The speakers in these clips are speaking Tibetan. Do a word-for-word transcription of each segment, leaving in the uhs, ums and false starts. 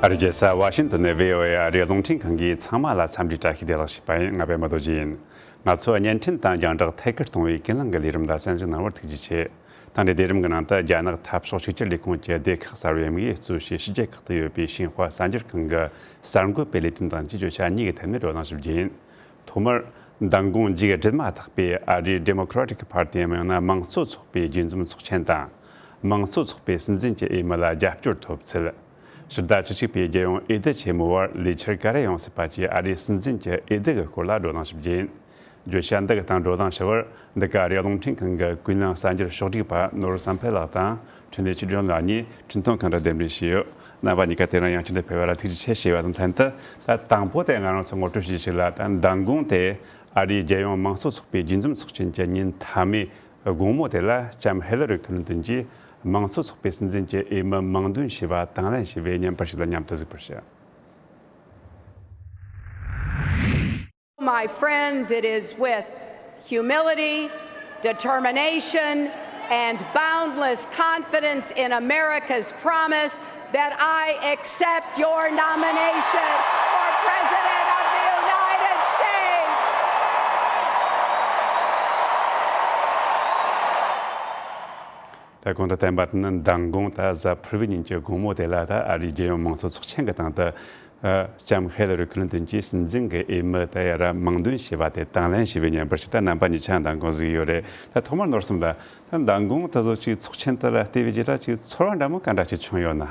ཨ་རིའི་རྒྱལ་ས་ཝ་ཤིང་ཏོན་ནས་བྷི་ཨོ་ཨེ་ཨ་རིའི་རླུང་འཕྲིན་ཁང་གིས་ཚང་མ་ལ་འཚམས་འདྲིའི་བཀྲ་ཤིས་བདེ་ལེགས་ཞུས་པ་ཡིན། ང་པད་མ་རྡོ་རྗེ་ཡིན། ང་ཚོ་བརྙན་འཕྲིན་དང་རྒྱང་བསྒྲགས་ཐད་ཀར་གཏོང་བའི་ཀུན་གླེང་གི་ལས་རིམ་ལ་གསན་གཟིགས་གནང་བར་ཐུགས་རྗེ་ཆེ། ད་ནས་ལས་རིམ་གྱི་ནང་དུ་རྒྱ་ནག་འཐབ་ཕྱོགས་གཅིག་གྱུར་ལས་ཁུངས་ཀྱི་སྡེ་ཁག་གསར་བའི་དམིགས་ཡུལ་གཙོ་བྱས་ཕྱི་རྒྱལ་ཁག་ཏུ་ཡོད་པའི་ཤིན་ཧྭ་གསར་འགྱུར་ཁང་གི་གསར་འགོད་པའི་ལས་དོན་དང་བཅས་བརྗོད་བྱ་གཉིས་ཀྱི་ཐད་ནས་བགྲོ་གླེང་ཞིབ་རྒྱུ་ཡིན། ཐོག་མར་མདང་དགོང་མཇུག་སྒྲིལ་མ་ཐག་པའི་ཨ་རིའི་ཌེ་མོ་ཀྲ་ཊིག་པར་ཏི་ཡང་ན་དམངས་གཙོ་ཚོགས་པའི་རྒྱས་འཛོམས་ཚོགས་ཆེན་དང་། དམངས་གཙོ་ཚོགས་པའི་སྲིད་འཛིན་གྱི་འོས་མི་ལ་རྒྱབ་སྐྱོར་ཐོབ་ཚུལ། ཕྱི་ཟླ་བཅུ་གཅིག་པའི་རྒྱལ་ཡོངས་འོས་བསྡུ་ཆེན་མོའི་བར་ལས་འཆར་ག་རེ་ཡོང་སྲིད་པ་བཅས་ཨ་རིའི་སྲིད་འཛིན་གྱི་འོས་བསྡུ་གི་སྐོར་ལ་བགྲོ་གླེང་ཞིབ་རྒྱུ་ཡིན། བརྗོད་བྱ་འདི་གི་སྟེང་བགྲོ་གླེང་ཞུ་བར་འདི་ག་རེ་རླུང་འཕྲིན་ཁང་གི་ཀུན་གླེང་གསར་འགྱུར་ཕྱོགས་སྒྲིག་པ་ནོར་བུ་བསམ་འཕེལ་ལགས་དང་འཕྲིན་ལས་ཆོས་སྒྲོན་ལགས་གཉིས་འཕྲིན་ཐུང་ཁང་དུ་གདན་འདྲེན་ཞུས་ཡོད། རྣམ་པ་གཉིས་ཀ་དེ་རིང་ཡང་བསྐྱར་འདིར་ཕེབས་པ་ལ་ཐུགས་རྗེ་ཆེ་ཞུ་བ་དང་ལྷན་དུ། ད་དང་པོ་དེ་ང་རང་ཚོ་ངོ་སྤྲོད་ཞུ་ཞིག་ལ། ད་མདང་དགོང་དེ་ཨ་རིའི་རྒྱལ་ཡོངས་དམངས་གཙོ་ཚོགས་པའི་རྒྱས་འཛོམས་ཚོགས་ཆེན་གྱི་ཉིན་མཐའ་མའི་དགོང་མོ་དེ་ལ་ལྕམ་ཧི་ལ་རི་ཁི་ལིན་ཏོན་གྱིས་དམངས་གཙོ་ཚོགས་པའི་སྲིད་འཛིན་གྱི་འོས་མི་མིང་འདོན་བྱས་པ་དང་ལེན་བྱས་པའི་བརྙན་པར་ཞིག་ལ་མཉམ་དུ་གཟིགས་པར་ཞུ། My friends, it is with humility, determination, and boundless confidence in America's promise that I accept your nomination for President of the United States. ད་གོང་དུ་བསྟན་པ་དེ་ནི་མདང་དགོང་ད་གཟའ་ཕུར་བུའི་ཉིན་གྱི་དགོང་མོ་དེ་ལ་ད་ཨ་རིའི་རྒྱལ་ཡོངས་མང་གཙོ་ཚོགས་ཆེན་གྱི་སྟེང་དུ། ཨ། ལྕམ་ཧེ་ལ་རི་ཁི་ལིན་ཏོན་གྱིས་སྲིད་འཛིན་གྱི་འོས་མི་ད་ཡ་ར་མིང་འདོན་བྱས་པ་དེ་དང་ལེན་བྱས་པའི་བརྙན་པར་ཞིག་ད་རྣམ་པ་གཉིས་ཆ་མདང་དགོང་གཟིགས་ཡོད་རེད། ད་ཐོག་མར་ནོར་བུ་ལགས། ད་མདང་དགོང་ད་གཟོད་ཅིག་ཚོགས་ཆེན་དེ་ལ་བལྟས་པའི་རྗེས་ད་ཅིག་ཚོར་བ་འདྲ་མོ་ག་འདྲ་ཅིག་བྱུང་ཡོད་ན།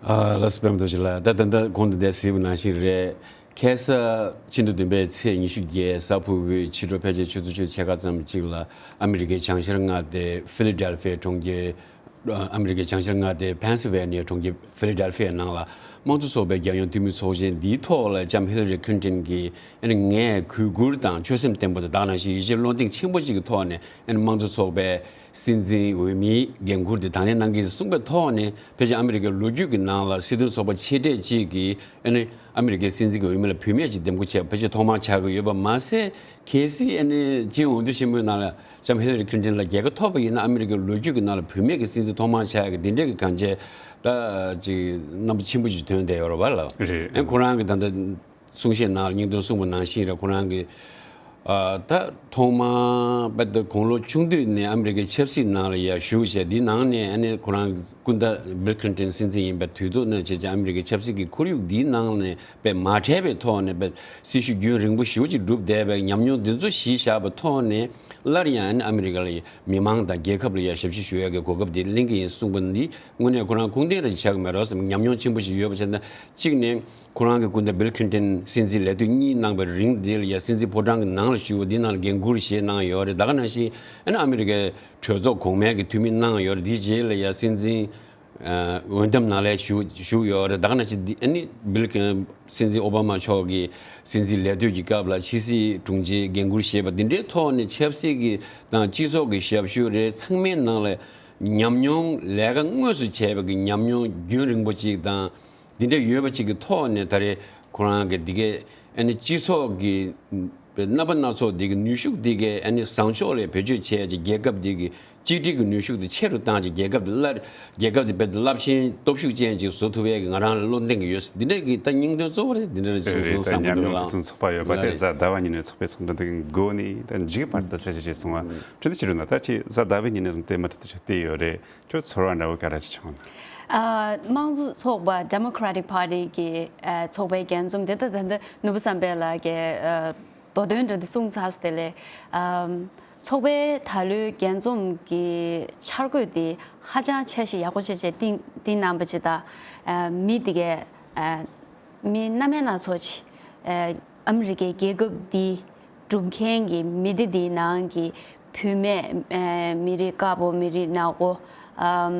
ཨ། ལགས་སོ། པད་མ་རྡོ་རྗེ་ལགས། ད་ད་ལྟ་གོང་དུ་འདིར་གཟིགས་པ་ནང་བཞིན་རེད། ཁ་སང་ཕྱི་ཟླ་བདུན་པའི་ཚེས་ཉི་ཤུ་བརྒྱད་གཟའ་ཕུར་བུའི་ཕྱི་དྲོ་ཕལ་ཆེར་ཆུ་ཚོད་བཅུ་ཕྱེད་ཀ་ཙམ་ཅིག་ལ་ཨ་མི་རི་ཀའི་བྱང་ཤར་མངའ་སྡེ་ཕི་ལི་ཌེལ་ཕི་ཡ་གྲོང་ཁྱེར། ཨ་མི་རི་ཀའི་བྱང་ཤར་མངའ་སྡེ་ཕེན་སིལ་ཝེ་ནི་ཡ་གྲོང་ཁྱེར་ཕི་ལི་ཌེལ་ཕི་ཡ་ནང་ལ་དམངས་གཙོ་ཚོགས་པའི་རྒྱལ་ཡོངས་འཐུས་མི་ཚོགས་ཆེན་འདིའི་ཐོག་ལ་ལྕམ་ཧི་ལ་རི་ཁི་ལིན་ཏོན་གྱིས་ཨ་ནི་ངས་གུས་བཀུར་དང་ཆོད་སེམས་བརྟན་པོ་དང་དེ་ནང་བཞིན་ཡིད་ཆེས་བློ་གདེང་ཆེན་པོ་ཅིག་གི་ཐོག་ནས་ཨ་ནི་དམངས་གཙོ་ཚོགས་པའི་སྲིད་འཛིན་འོས་མིའི་འགན་འཁུར་དེ་དང་ལེན་གནང་གི་གསུངས་པའི་ཐོག་ནས། ཕལ་ཆེར་ཨ་མི་རི་ཀའི་ལོ་རྒྱུས་ཀྱི་ནང་ལ་སྲིད་དོན་ཚོགས་པ་ཆེ་གྲས་ཅིག་གིས་ཨ་ནི་ཨ་མི་རི་ཀའི་སྲིད་འཛིན་གྱི་འོས་མི་ལ་བུད་མེད་ཅིག་འདེམས་བསྐོ་བྱས་པ་ཕལ་ཆེར་ཐོག་མར་ཆགས་ཀྱི་ཡོད་པ་མ་ཟད། གལ་སྲིད་ཨ་ནི་སྤྱི་འོས་བསྡུ་ཆེན་མོའི་ནང་ལ་ལྕམ་ཧི་ལ་རི་ཁི་ལིན་ཏོན་ལ་རྒྱལ་ཁ་ཐོབ་པ་ཡིན་ན། ཨ་མི་རི་ཀའི་ལོ་རྒྱུས་ཀྱི་ནང་ལ་བུད་མེད་ཀྱི་སྲིད་འཛིན་ཐོག་མར་ཆགས་ཀྱི་འདི་འདྲའི་གི་གང་བྱས་ད་ཅིག་རྣམ་པ་ཆེན་པོ་ཅིག་ཐོན་བསྡད་ཡོད་རེད་པ་ལགས། རེད། ཨ་ཁོ་རང་གི་ད་ལྟ་གསུང་བཤད་ནང་ལ་སྙིང་དོན་གསུངས་པ་ནང་བཞིན་རེད། ཁོ་རང་གི་ཨ་ད་ཐོག་མར་དཔེ་ད་དགུང་ལོ་ཆུང་དུས་ནས་ཨ་མི་རི་ཀའི་ཆབ་སྲིད་ནང་ལ་ཡར་ཞུགས་བྱས། འདིའི་ནང་ནས་ཨ་ནི་ཁོ་རང་གི་སྐུ་ཟླ་བྷིལ་ཁི་ལིན་ཏོན་སྲིད་འཛིན་ཡིན་པའི་དུས་ཐོག་ནས་བྱས་ཙང་ཨ་མི་རི་ཀའི་ཆབ་སྲིད་ཀྱི་ཁོར་ཡུག་འདིའི་ནང་ནས་དཔེ་མ་བྲལ་བའི་ཐོག་ནས་དཔེ་སྲི་ཞུ་རྒྱུན་རིང་པོ་ཞེ་པོ་ཅིག་བསྒྲུབས་བསྡད་པའི་ཉམས་མྱོང་འདི་ཚོ་གཞི་བཞག་པའི་ཐོག་ནས། སླར་ཡང་ཨ་ནི་ཨ་མི་རི་ཀ་ལ་མི་མང་དང་རྒྱལ་ཁབ་ལ་ཡང་ཞབས་ཕྱི་ཞུ་ཡག་གི་གོ་སྐབས་འདི་ལེན་གྱི་ཡིན་གསུངས་པ་འདི་དངོས་གནས་ཁོ་རང་ཁུངས་ལྡན་རེ་ཆགས་ཀྱི་མེད་རོགས་བསམ། ཉམས་མྱོང་ཆེན་པོ་ཞིག་ཡོད་པ་བྱས་ན། གཅིག་ནས་ཁོ་རང་གི་སྐུ་ཟླ་བྷིལ་ཁི་ལིན་ཏོན་སྲིད་འཛིན་ལས་དུས་གཉིས་གནང་བའི་རིང་འདི་ལ་ཡང་སྲིད་འཛིན་ཕོ་བྲང་གི་ནང་ལ་བཞུགས་པ་འདི་ནང་ལ་འགན་འཁུར་བཞེས་གནང་ཡོད་རེད། ད་ག་ནང་བཞིན་ཨ་ནི་ཨ་མི་རི་ཀའི་གྲོས་ཚོགས་གོང་མའི་གི་འཐུས་མི་གནང་ཡོད་རེད། འདིའི་རྗེས་ལ་ཡང་སྲིད་འཛིན་ཨ་འོས་འདེམས་ནང་ལ་བཞུགས་བཞུགས་ཡོད་རེད། ད་ག་ནང་བཞིན་འདི་ཨ་ནི་བྷིལ་ཁི་སྲིད་འཛིན་ཨོ་བྷ་མ་མཆོག་གི་སྲིད་འཛིན་ལས་དུས་ཀྱི་སྐབས་ལ་ཕྱི་སྲིད་དྲུང་ཆེའི་འགན་འཁུར་བཞེས་པ་འདི་འདྲའི་ཐོག་ནས་ཆབ་སྲིད་ཀྱི་དང་སྤྱི་ཚོགས་ཀྱི་ཞབས་ཞུ་རེད། ཚང་མའི་ནང་ལ་ཉམས་མྱོང་ལས་ཀ་དངོས་སུ་བྱས་པ་གི་ཉམས་མྱོང་རྒྱུན་རིང་པོ་ཅིག་དང་འདི་འདྲ་ཡོད་པ་ཅིག་གི་ཐོག་ནས། ད་རེས་ཁོ་རང་གི་འདི་གའི་ཨ་ནི་སྤྱི་ཚོགས་ཀྱི་རྣམ་པ་སྣ་ཚོགས་འདི་གི་ནུས་ཤུགས་འདི་གའི་ཨ་ནི་བཟང་ཕྱོགས་ལ་བེད་སྤྱོད་བྱས་ཀྱི་རྒྱལ་ཁབ་འདི་གི་གཅིག་སྒྲིལ་གྱི་ནུས་ཤུགས་དེ་ཆེ་རུ་བཏང་ཅིག་རྒྱལ་ཁབ་དེ་སླར་རྒྱལ་ཁབ་དེ་རྦད་དེ་རླབས་ཆེན་སྟོབས་ཤུགས་ཅན་ཅིག་བཟོ་ཐུབ་ཡས་ཀྱི་ང་རང་ལ་བློ་གདེང་གི་ཡོད། འདི་འདྲ་གི་ད་སྙིང་དོན་གཙོ་བོ་རེད། འདི་འདྲ་རེད་གསུངས་སོང་། བསམ་གྱི་འདུག་ལགས། ཉམས་མྱོང་ཕུན་སུམ་ཚོགས་པ་ཡོད་པ་དེ་ལགས་རེད། གཟའ་ཟླ་བ་ཉིན་མོའི་ཚོགས་པའི་ཚོགས་འདུ་འདི་འགོ་ནས་ད་མཇུག་བར་དུ་གསལ་བཤད་བྱས་སོང་བ། ཨུ། དྲི་དེ་ཕྱི་དྲོ་ན་ད་ཅིག་གཟའ་ཟླ་བའི་ཉིན་ནས་བཟུང་སྟེ་མུ་མཐུད་དུ་ཅིག་བལྟས་ཡོད་རེད། ཁྱོད་ཚོར་བ་འདྲ་བོ་ག་འདྲ་ཅིག་བྱུང་ན། ཨ། དམངས་གཙོ་ཚོགས་པ་Democratic Party གི་ཨ་ཚོགས་པའི་རྒྱས་འཛོམས་དེ་ད་ད་ལྟ་ནོར་བུ་བསམ་འཕེལ་ལགས་ཀྱིས་ཨ་མདོ་དོན་འདྲ་དེ་གསུངས་ཚར་སོང་། དེ་ལས་ཨམ། ཚོགས་པའི་ད་ལོའི་རྒྱས་འཛོམས་ཀྱི་འཆར་འགོད་དེ་ཧ་ཅང་འཆར་གཞི་ཡག་པོ་བྱས་བྱས་བཏིང་བཏིང་གནང་བ་ཅིག་དང་། ཨ་མི་དེ་གས་ཨ་མི་སྣ་མིན་སྣ་ཚོགས་ཅིག་ཨ་ཨ་མི་རི་ཀའི་རྒྱལ་ཁབ་འདི་སྒྲུབ་མཁན་གྱི་མི་སྡེ་འདིའི་ནང་གི་བུད་མེད། ཨ་མི་རིགས་དཀར་པོ། མི་རིགས་ནག་པོ། ཨམ།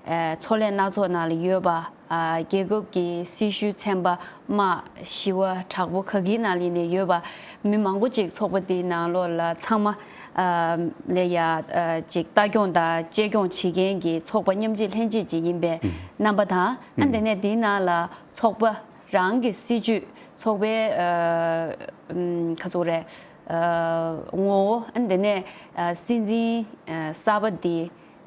ཨ་ཚོགས་ལས་སྣ་ཚོགས་ནང་ལ་ཡོད་པ། ཨ་རྒྱལ་ཁབ་ཀྱི་སྲི་ཞུའི་ཚན་པ་དམའ་ཞི་བ་དྲག་པོ་ག་གི་ནང་ལ་ཡིན་ནའི་ཡོད་པ་མི་མང་པོ་ཅིག་ཚོགས་པ་འདིའི་ནང་ལོགས་ལ་ཚང་མ་ཨ་ལ་ཡ་ཨ་ཅིག་ལྟ་སྐྱོང་དང་གཅེས་སྐྱོང་བྱེད་མཁན་གྱི་ཚོགས་པ་མཉམ་གཅིག་ལྷན་གཅིག་ཅིག་ཡིན་པའི་ཨུམ་རྣམ་པ་དང་། ཨ་ཨུམ་དེ་ནས་འདིའི་ནང་ལ་ཚོགས་པ་རང་གི་སྲིད་ཇུས། ཚོགས་པའི་ཨ་ཨམ་ག་ཚོད་རེད། ཨ་ངོ་བོ། ཨ་དེ་ནས་ཨ་སྲིད་འཛིན་ཨ་གསར་པ་འདི་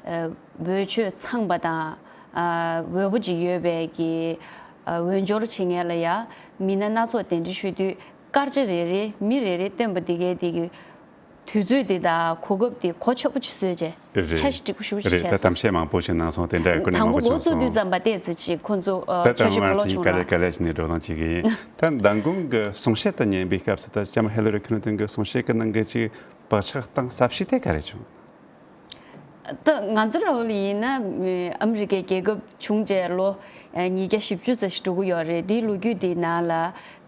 ཨ་འོས་ཆོས་ཚང་པ་དང་། ཨ་འོས་པོ་ཅིག་ཡོད་པའི་གི་ འོས་སྦྱོར་བྱེད་མཁན་ལ་ཡ་མི་སྣ་སྣ་ཚོགས་གདན་འདྲེན་ཞུ་དུས་སྐར་ཆ་རེ་རེ་མི་རེ་རེ་བཏོན་པ་དེ་གའི་དེ་གི་དུས་ཚོད་དེ་དང་གོ་སྐབས་དེ་གོ་ཆོད་པོ་ཅིག་བཟོས་རྗེས་རེད། འཆར་གཞི་འགྲིག་པོ་ཞེ་པོ་ཅིག་རེད། བྱས་ད་གཏམ་སོང་། བཤད་མང་པོ་ཞིག་གནང་སོང་། དེ་འདྲ་ཀུན་ནས་དང་མང་པོ་པོ་འགོ་བྱུང་བཙུགས་དུས་སོང་། ཙམ་པ་ཏོག་ཙམ་ཅིག་ཁོང་ཚོ་ད་ད་ཆར་ཆ་ཕོ་ལོག་ལ་སིང་བྱུང་ན་ག་ལེ་ག་ལེ་བྱས་ནས་འགྲོ་སྟངས་ཅིག་ཡིན། ད་མདང་དགོང་གི་གསུང་བཤད་དེ་ཉན་པའི་སྐབས་སུ་ད་ལྕམ་ཧི་ལ་རི་ཁི་ལིན་ཏོན་གྱི་གསུང་བཤད་ཀྱི་ནང་གི་ཅིག་བག་ཆགས་བཏང་ས་ཞིག་དེ་ག་རེ་བྱུང་། ད་ང་ཚོ་ར་བ་ལ་ཡིན་ན་ཨ་མི་རི་ཀའི་རྒྱལ་ཁབ་བྱུང་རྗེས་ལོ་ཉིས་བརྒྱ་བཞི་བཅུ་ཙམ་ཞིག་འགྲོ་གི་ཡོད་རེད། འདིའི་ལོ་རྒྱུས་འདིའི་ནང་ལ་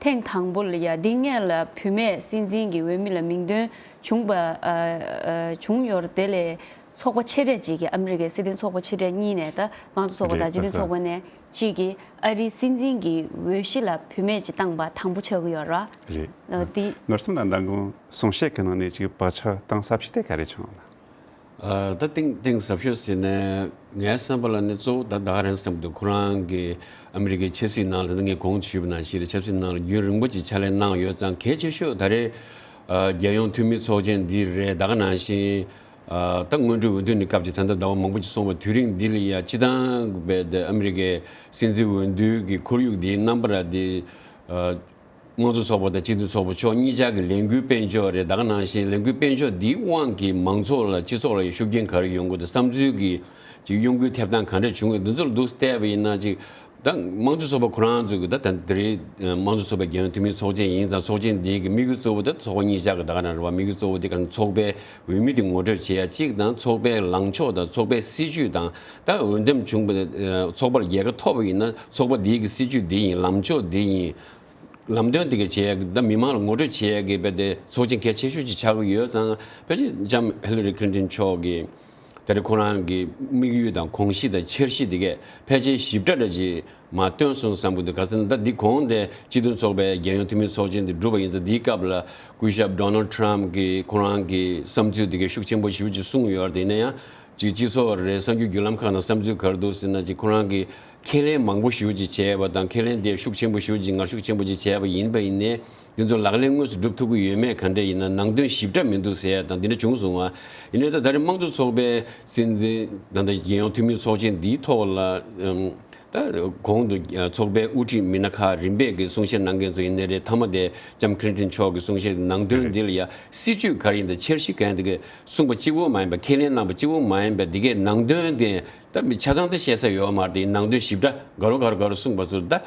ཐེངས་དང་པོ་ལ་ཡ་འདི་སྔས་ལ་བུད་མེད་སྲིད་འཛིན་གྱི་འོས་མི་ལ་མིང་འདོན་བྱུང་བ་བྱུང་ཡོད་རེད། དེ་ལས་ཚོགས་པ་ཆེ་གྲས་ཅིག་གིས་ཨ་མི་རི་ཀའི་སྲིད་དོན་ཚོགས་པ་ཆེ་གྲས་གཉིས་ནས་ད་དམངས་གཙོ་ཚོགས་པ་དང་སྤྱི་མཐུན་ཚོགས་པ་ནས་གཅིག་གིས་ཨ་རིའི་སྲིད་འཛིན་གྱི་འོས་གཞི་ལ་བུད་མེད་ཅིག་བཏང་པ་དང་པོ་ཆགས་ཀྱི་ཡོད་རེད། རེད། འདི་ནོར་སྲུང་ལ་མདང་དགོང་གསུང་བཤད་ཀྱི་ནང་ནས་ཅིག་བག་ཆགས་བཏང་ས་ཞིག་དེ་ག་རེ་བྱུང་ལ། ཨ་ད་གཏིང་གཏིང་ཟབ་ཤོས་ཟེར་ནས་ངའི་བསམ་པ་ལ་ནི་གཙོ་བོ་ད་ད་ག་རང་བསམ་འདུག་ཁོ་རང་གི་ཨ་མི་རི་ཀའི་ཆབ་སྲིད་ནང་ལ་ད་ངས་གོང་དུ་ཞུས་པ་ནང་བཞིན་རེད། ཆབ་སྲིད་ནང་ལ་རྒྱུན་རིང་པོ་ཅིག་ཕྱག་ལས་གནང་ཡོད་ཙང་གལ་ཆེ་ཤོས་ད་རེས་ཨ་རྒྱལ་ཡོངས་འཐུས་མི་ཚོགས་ཆེན་འདི་རེད། ད་ག་ནང་བཞིན་ཨ་ད་སྔོན་འགྲོའི་འོས་བསྡུ་ནི་སྐབས་ཀྱི་ད་ལྟ་ཟླ་བ་མང་པོ་ཅིག་སོང་བ། དུས་རིང་འདི་ལ་ཡ་སྤྱི་བཏང་བའི་ད་ཨ་མི་རི་ཀའི་སྲིད་འཛིན་འོས་བསྡུ་གི་ཁོར་ཡུག་འདིའི་རྣམ་པ་ར་འདི་ཨ། དམངས་གཙོ་ཚོགས་པ་དང་སྤྱི་མཐུན་ཚོགས་པ་ཕྱོགས་གཉིས་ཆར་གྱི་ལས་འགུལ་སྤེལ་ཕྱོགས་རེད། ད་ག་ནང་བཞིན་ལས་འགུལ་སྤེལ་ཕྱོགས་འདིའི་དབང་གིས་མང་ཚོགས་ལ་སྤྱི་ཚོགས་ལ་ཤུགས་རྐྱེན་ག་རེ་ཡོང་གི་འདུག་བསམ་ཚུལ་གྱི་ཅིག་གཡོ་འགུལ་ཐེབས་སྟངས་ག་འདྲ་བྱུང་གི་འདུག་འདི་ཚོ་ལ་འདུག་བལྟས་པ་ཡིན་ན་ཅིག་ད་དམངས་གཙོ་ཚོགས་པ་ཁོ་རང་ཚོ་གི་ད་ད་དེ་རིང་དམངས་གཙོ་ཚོགས་པའི་རྒྱལ་ཡོངས་འཐུས་མིའི་ཚོགས་ཆེན་ཡིན་ཙང་ཚོགས་ཆེན་འདིའི་གི་དམིགས་ཡུལ་གཙོ་བོ་ད་ཚོགས་པ་གཉིས་ཆར་གི་ད་ག་ནང་རེད་བ། དམིགས་ཡུལ་གཙོ་བོ་འདི་ག་ཚོགས་པའི་འོས་མི་དེ་ངོ་སྤྲོད་བྱེད་ཡ་གཅིག་དང་ཚོགས་པའི་ལངས་ཕྱོགས་དང་ཚོགས་པའི་སྲིད་ཇུས་དང་ད་འོས་འདེམས་བྱུང་བ་ཚོགས་པ་ལ་རྒྱལ་ཁ་ཐོབ་པ་ཡིན་ན་ཚོགས་པ་འདིའི་གི་སྲིད་ཇུས་འདི་ཡིན། ལངས་ཕྱོགས་འདི་ཡིན། ལམ་སྟོན་དེ་ག་བྱེད་ཡ་གི་ད་མི་མང་ལ་ངོ་སྤྲོད་བྱེད་ཡ་གི་དཔེ་དེ་ཚོགས་ཆེན་གལ་ཆེ་ཤོས་ཅིག་ཆགས་ཀྱི་ཡོད་ཙང་ཕལ་ཆེར་ལྕམ་ཧི་ལ་རི་ཁི་ལིན་ཏོན་མཆོག་གིས་ད་རེས་ཁོ་རང་གི་དམིགས་ཡུལ་དང་དགོངས་གཞི་དང་འཆར་གཞི་དེ་གས་ཕལ་ཆེར་ཞིབ་ཕྲ་འདྲ་ཅིག་མར་སྟོན་སོང་བསམ་གྱི་འདུག་ག་ཟེར་ན་ད་འདི་གོང་དེ་སྤྱི་མཐུན་ཚོགས་པའི་རྒྱལ་ཡོངས་འཐུས་མི་ཚོགས་ཆེན་དེ་གྲུབ་པ་ཡིན་ཙང་འདིའི་སྐབས་ལ་སྐུ་ཞབས་ཌོ་ནལ་ཌི་ཊརམ་གྱིས་ཁོ་རང་གི་བསམ་ཚུལ་དེ་གས་ཤུགས་ཆེན་པོ་ཞེ་པོ་ཅིག་གསུངས་ཡོད་རེད། ཡིན་ན་ཡང་ཅིག་སྤྱི་ཚོགས་རེད། གསར་འགྱུར་བརྒྱུད་ལམ་ཁག་ནང་བསམ་ཚུལ་ག་རེ་འདུག་ཟེར་ན་ཅིག་ཁོ་རང་གི་ཁས་ལེན་མང་པོ་ཞེ་པོ་ཅིག་བྱས་པ་དང་ཁས་ལེན་དེ་ཤུགས་ཆེན་པོ་ཞེ་པོ་ཅིག་ངར་ཤུགས་ཆེན་པོ་ཅིག་བྱས་པ་ཡིན་པ་ཡིན་ནའི་དེ་ཚོ་ལག་ལེན་དངོས་སུ་སྒྲུབ་ཐུབ་ཀྱི་ཡོད་མེད་ག་འདྲ་ཡིན་ན་ནང་དོན་ཞིབ་ཕྲ་མི་འདུག་ཟེར་ཡ་དང་འདི་འདྲ་བྱུང་སོང་བ། ཡིན་ནའི་ད་ད་རེས་དམངས་གཙོ་ཚོགས་པའི་སྲིད་འཛིན་ད་ལྟ་རྒྱལ་ཡོངས་འཐུས་མི་ཚོགས་ཆེན་འདིའི་ཐོག་ལ་ཨམ་ད་གོང་དུ་ཚོགས་པའི་དབུ་ཁྲིད་མི་སྣ་ཁག་རིམ་པས་ཀྱི་གསུང་བཤད་གནང་མཁན་ཚོ་ཡིན་ནའི་རེད། མཐའ་མ་དེ་ལྕམ་ཁི་ལིན་ཏོན་མཆོག་གི་གསུང་བཤད་ནང་དོན་འདི་ལ་ཡ་སྲིད་ཇུས་ག་རེ་ཡིན་དང་འཆར་གཞི་ག་རེ་ཡིན་དེ་གས་གསུངས་པ་གཅིག་པོ་མ་ཡིན་པ་ཁས་ལེན་གནང་པ་གཅིག་པོ་མ་ཡིན་པ་འདི་གས་ནང་དོན་དེ་ད་མི་ཆ་ཚང་ད་བཤད་ས་ཡོད་མ་རེད། དེ་ནང་དོན་ཞིབ་ཕྲ་ག་རུ་ག་རུ་ག་རུ་གསུངས་པ་ཚོ་ད་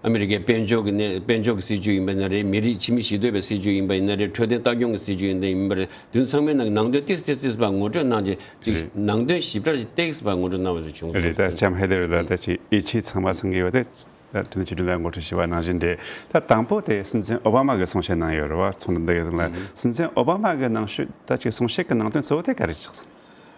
ཨ་མི་རི་ཀའི་དཔལ་འབྱོར་གྱི་གནས་དཔལ་འབྱོར་གྱི་སྲིད་ཇུས་ཡིན་པ་ཡིན་ན་རེད། མི་རིགས་ཕྱི་མི་ཞི་གཏོད་པའི་སྲིད་ཇུས་ཡིན་པ་ཡིན་ན་རེད། འཕྲོད་བསྟེན་ལྟ་སྐྱོང་གི་སྲིད་ཇུས་ཡིན་ན་ཡིན་པ་རེད། དེ་ཚོ་ཚང་མའི་ནང་གི་ནང་དོན་ཏིག་ཙམ་ཏིག་ཙམ་ཏིག་ཙམ་ངོ་སྤྲོད་གནང་རྗེས་ཅིག་རེད། ནང་དོན་ཞིབ་ཕྲ་ཞིག་ཏིག་ཙམ་ངོ་སྤྲོད་གནང་བ་ཞིག་བྱུང་སོང་། རེད། ད་ལྕམ་ཧེ་ལེ་རི་ད་ལྟ་ཅིག་ཡིད་ཆེས་ཚང་མ་ཚང་གི་ཡོད་དེ། ད་དྲི་ནི་ཆི་ཁྲི་ལ་ངོ་སྤྲོད་ཞུ་བ་ནང་བཞིན་རེད། ད་དང་པོ་དེ་སྲིད་འཛིན་ཨོ་བྷ་མ་གི་གསུང་བཤད་གནང་ཡོད་རེད་བ། ཚོགས་འདུ་འདི་གི་སྟེང་ལ་སྲིད་འཛིན་ཨོ་བྷ་མ་གི་གནང་ཤོས་ད་ཅིག་གསུང་བཤད་ཀྱི་ནང་དོན་གཙོ་བོ་དེ་ག་རེ་ཆགས་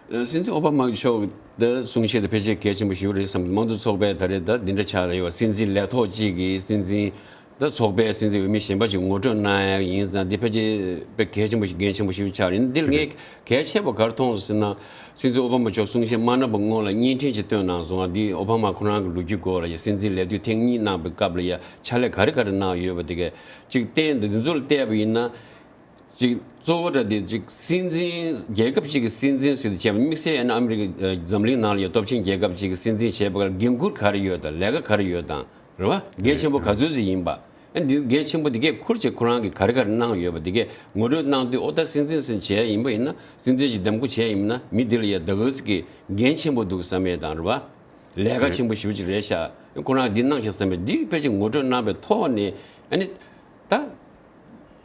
སོང་། སྲིད་འཛིན་ཨོ་བྷ་མ་མཆོག་གི་གསུང་བཤད་དེ་ཕལ་ཆེར་གལ་ཆེན་པོ་ཞིག་རེད་བསམ་གྱི། དམངས་གཙོ་ཚོགས་པའི་ད་རེས་ད་འདི་འདྲ་ཆགས་ཡོད་པ། སྲིད་འཛིན་ལས་ཐོག་གཅིག་གིས་སྲིད་འཛིན་ད་ཚོགས་པའི་སྲིད་འཛིན་འོས་མི་གཞན་པ་ཅིག་ངོ་སྤྲོད་གནང་ཡ་ཡིན་ཙང་འདི་ཕལ་ཆེར་དཔེ་གལ་ཆེན་པོ་ཞིག་འགན་ཆེན་པོ་ཞིག་ཆགས་རེད། འདི་ལ་ངས་གལ་ཆེ་བ་ག་རེ་མཐོང་སོང་ཟེར་ན་སྲིད་འཛིན་ཨོ་བྷ་མ་མཆོག་གསུང་བཤད་མ་གནང་བ་སྔོན་ལ་བརྙན་འཕྲིན་ཅིག་བཏོན་གནང་སོང་བ། འདི་ཨོ་བྷ་མ་ཁོ་རང་གི་ལོ་རྒྱུས་སྐོར་ལ་ཡ་སྲིད་འཛིན་ལས་དུས་ཐེངས་གཉིས་གནང་བའི་སྐབས་ལ་ཡ་ཕྱག་ལས་ག་རེ་ག་རེ་གནང་ཡོད་པ་དེ་གས་ཅིག་བསྟན་འདི་འདི་ཚོ་ལ་བལྟས་པ་ཡིན་ན། ཅིག་གཙོ་བོ་འདྲ་དེ་ཅིག་སྲིད་འཛིན་རྒྱལ་ཁབ་ཅིག་གི་སྲིད་འཛིན་ཟེར་ཏེ་བྱས་པ་དམིགས་བསལ་ཡང་ན་ཨ་མི་རི་ཀ་འཛམ་གླིང་ནང་ལ་ཡང་སྟོབས་ཆེན་རྒྱལ་ཁབ་ཅིག་གི་སྲིད་འཛིན་བྱས་པ་ལ་འགན་འཁུར་ག་རེ་ཡོད་དང་ལས་ཀ་ག་རེ་ཡོད་དང་རེད་བ། འགན་ཆེན་པོ་ག་ཚོད་ཅིག་ཡིན་པ། ཨ་འདི་འགན་ཆེན་པོ་འདི་གས་འཁུར་བྱས་ཁོ་རང་གིས་ག་རེ་ག་རེ་གནང་ཡོད་པ་འདི་གས་ངོ་སྤྲོད་གནང་དུས་ཨོ་ད་སྲིད་འཛིན་ཟེར་བྱས་ཡིན་པ་ཡིན་ན་སྲིད་འཛིན་ཅིག་འདེམས་བསྐོ་བྱས་ཡིན་ན་མི་འདི་ལ་ཡང་ད་ག་ཟེ་གི་འགན་ཆེན་པོ་འདུག་བསམ་ཡས་དང་རེད་བ། ལས་ཀ་ཆེན་པོ་ཞེ་པོ་ཅིག་རེད་ཤག་ཁོ་རང་འདི་གནང་ཤག་བསམ་པས་འདི་ཕལ་ཆེར་ངོ་སྤྲོད་གནང་བའི་ཐོག་ནས་ཨ་ནི། ད།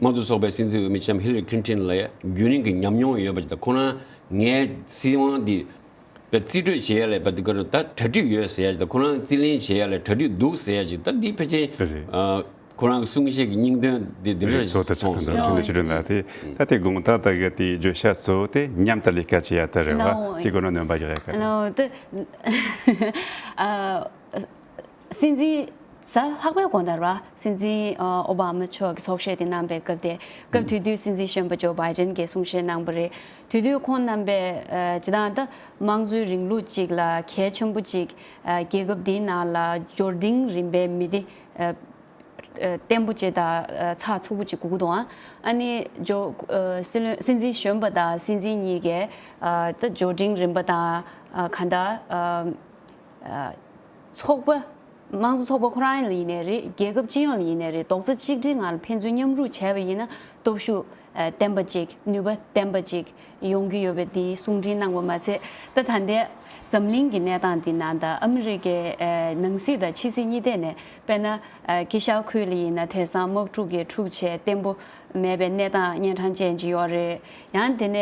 དམངས་གཙོ་ཚོགས་པའི་སྲིད་འཛིན་འོས་མི་ལྕམ་ཧི་ལ་རི་ཁི་ལིན་ཏོན་ལ་ཡ་རྒྱུན་རིང་གི་ཉམས་མྱོང་ཡོད་པ་ཅིག་དང་ཁོ་རང་ངའི་སྲིད་དབང་འདི་བའི་རྩིས་སྤྲོད་བྱེད་ཡ་ལ་བ་འདི་ག་རུ་ད་གྲ་སྒྲིག་ཡོད་ཟེར་ཡ་ཅིག་དང་ཁོ་རང་རྩིས་ལེན་བྱེད་ཡ་ལ་གྲ་སྒྲིག་འདུག་ཟེར་ཡ་ཅིག་ད་འདི་ཕལ་ཆེར་རེད། ཨ་ཁོ་རང་གི་གསུང་བཤད་ཀྱི་སྙིང་དོན་འདི་འདི་འདྲ་རེད། ཞིག་ཚོགས་ཐེ་ཚོགས་མཐོང་ཁང་དང་ཁྲིན་ཏུ་ཆི་ཁྲིན་ལ་དེ་ད་དེ་དགོངས་དག་ད་གི་དེ་བརྗོད་བྱ་གཙོ་བོ་དེ་མཉམ་དུ་ལས་ཀ་བྱེད་ཡ་ད་རེད་བ། ལའོ། དེ་གོ་ནོ་སྣོན་པ་ཞིག་རེད་ཀ། ལའོ་དེ་ཨ། སྲིད་འཛིན་གཟའ་ལྷག་པའི་དགོང་དག་ར་སྲིད་འཛིན་ཨོ་བྷ་མ་མཆོག་གིས་ཚོགས་བཤད་དེ་གནང་པའི་སྐབས་དེ་སྐབས་དེ་དུས་སྲིད་འཛིན་གཞོན་པ་ཇོ་བྷའི་ཌེན་གྱིས་གསུང་བཤད་གནང་པ་རེད། དེ་དུས་ཁོང་རྣམ་པས་ཨ་སྤྱིར་བཏང་ད་དམངས་གཙོའི་རིང་ལུགས་གཅིག་ལ་གལ་ཆེན་པོ་གཅིག་ཨ་རྒྱལ་ཁབ་འདིའི་ནང་ལ་འབྱོར་འབྲིང་རིམ་པའི་མི་སྡེ་ཨ་ཨ་བརྟན་པོ་གཅིག་དང་ཨ་ཚགས་ཚུད་པོ་གཅིག་དགོས་ཀྱི་འདུག་ཨ་ནི་ཇོ་ཨ་སྲིད་བློན་སྲིད་འཛིན་གཞོན་པ་དང་སྲིད་འཛིན་གཉིས་ཀས་ཨ་ད་འབྱོར་འབྲིང་རིམ་པ་དང་ཨ་གང་ལྟར་ཨ་ཨ་ཚོགས་པ། དམངས་གཙོ་ཚོགས་པ་ཁོ་རང་ལ་ཡིན་ནའི་རེད། རྒྱལ་ཁབ་སྤྱི་ཡོངས་ལ་ཡིན་ནའི་རེད། རྡོག་རྩ་གཅིག་སྒྲིལ་ངང་ལ་ཕན་ཚུན་མཉམ་རུབ་བྱས་པ་ཡིན་ན་སྟོབས་ཤུགས་ཨ་བརྟན་པ་ཅིག་ནུས་པ་བརྟན་པ་ཅིག་ཡོང་གི་ཡོད་པའི་དེའི་གསུང་འཕྲིན་གནང་བ་མ་ཚད། ད་ད་ལྟའི་འཛམ་གླིང་གི་གནས་སྟངས་འདི་ནང་ད་ཨ་མི་རི་ཀའི་ཨ་ནང་སྲིད་དང་ཕྱི་སྲིད་གཉིས་ཐད་ནས། དཔེར་ན་ཨ་དཀྱིལ་ཤར་ཁུལ་ལ་ཡིན་ན་དེང་སང་དམག་འཁྲུག་གི་འཁྲུག་ཆ་བརྟན་པོ་མེད་པའི་གནས་སྟངས་གཉན་འཕྲང་ཅན་ཅིག་ཡོད་རེད། ཡང་དེ་ནས་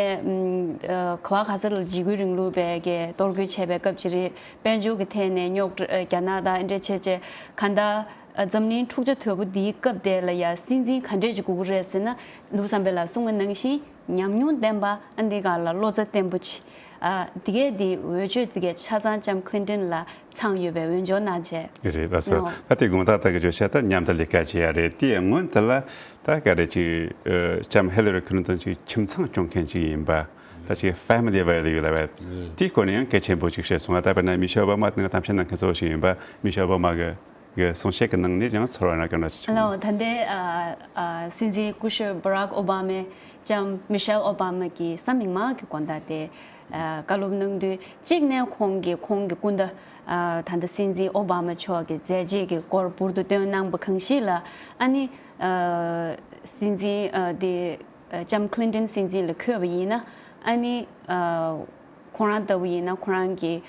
ཨ་ག་བ་ག་ས་ལ་འཇིགས་སྐུལ་རིང་ལུགས་པས་ཀྱི་གཏོར་རྒོལ་བྱས་པའི་སྐབས་ཅིག་རེད། དཔལ་འབྱོར་གྱི་ཐད་ནས་རྙོག་དྲ་རྒྱ་ནག་དང་འདྲ་བྱས་བྱས་གང་ལྟར། ཨ་འཛམ་གླིང་འཁྲུག་ཆ་དོད་པོ་འདིའི་སྐབས་དེ་ལ་ཡ་སྲིད་འཛིན་ག་འདྲས་ཅིག་དགོས་ཀྱི་རེད་ཟེར་ན། ལུགས་བསམ་པའི་ལ་གསུང་བ་ནང་བཞིན་ཉམས་མྱོང་ལྡན་པ། ཨ་འདི་ག་ལ་བློ་རྩ་བརྟན་པོ་ཅིག་ཨ་འདི་གས་འདི་འོས་ཆོས་འདི་གས་ཆ་ཚང་ལྕམ་ཀླིན་ཏོན་ལ་ཚང་ཡོད་པའི་འོས་སྦྱོར་གནང་བྱས། རེད་ལགས་སོ། ཨོ། ད་དེ་དགོངས་དག་ད་གི་བརྗོད་བྱ་ད་མཉམ་དུ་ལས་ཀ་བྱེད་ཡ་རེད། དེའི་སྔོན་དེ་ལ་ད་ག་རེ་ཅིག་ཨ་ལྕམ་ཧི་ལ་རི་ཁི་ལིན་ཏོན་ཅིག་ཁྱིམ་ཚང་སྐྱོང་མཁན་ཅིག་ཡིན་པ། ད་ཅིག་family values ལབ་པ་དེའི་སྐོར་ནས་ཡང་གལ་ཆེན་པོ་ཅིག་བཤད་སོང་ང་། ད་དཔེར་ན་མི་ཤེལ་ཨོ་བྷ་མ་དེ་ང་གཏམ་བཤད་གནང་མཁན་གཙོ་བོ་ཞིག་ཡིན་པ། མི་ཤེལ་ཨོ་བྷ་མ་གི་གི་གསུང་བཤད་ཀྱི་ནང་ནས་ཀྱང་ཚོར་བ་རྣམས་བཀའ་འདྲི་ཞུ། ལགས། ད་ལྟའི་ཨ་ཨ་སྲིད་འཛིན་སྐུ་ཞབས་Barack Obama ཅམ་Michelle Obama གི་གཟའ་མིག་དམར་གྱི་དགོང་དག་དེ་ཨ་བཀའ་སློབ་གནང་དུས། གཅིག་ནས་ཁོང་གིས་ཁོང་གི་སྐུ་ཟླ་ཨ་ད་ལྟ་སྲིད་འཛིན་ཨོ་བྷ་མ་མཆོག་གི་མཛད་རྗེས་ཀྱི་སྐོར་འབུར་དུ་བཏོན་གནང་པ་གང་ཞིག་ལ། ཨ་ནི་ཨ་སྲིད་འཛིན་ཨ་དེ་ཨ་ལྕམ་ཀླིན་ཏོན་སྲིད་འཛིན་ལ་འཁོད་པ་ཡིན་ན། ཨ་ནི་ཨ་ཁོང་རང་ལྟ་བུ་ཡིན་ན་ཁོང་རང་གི་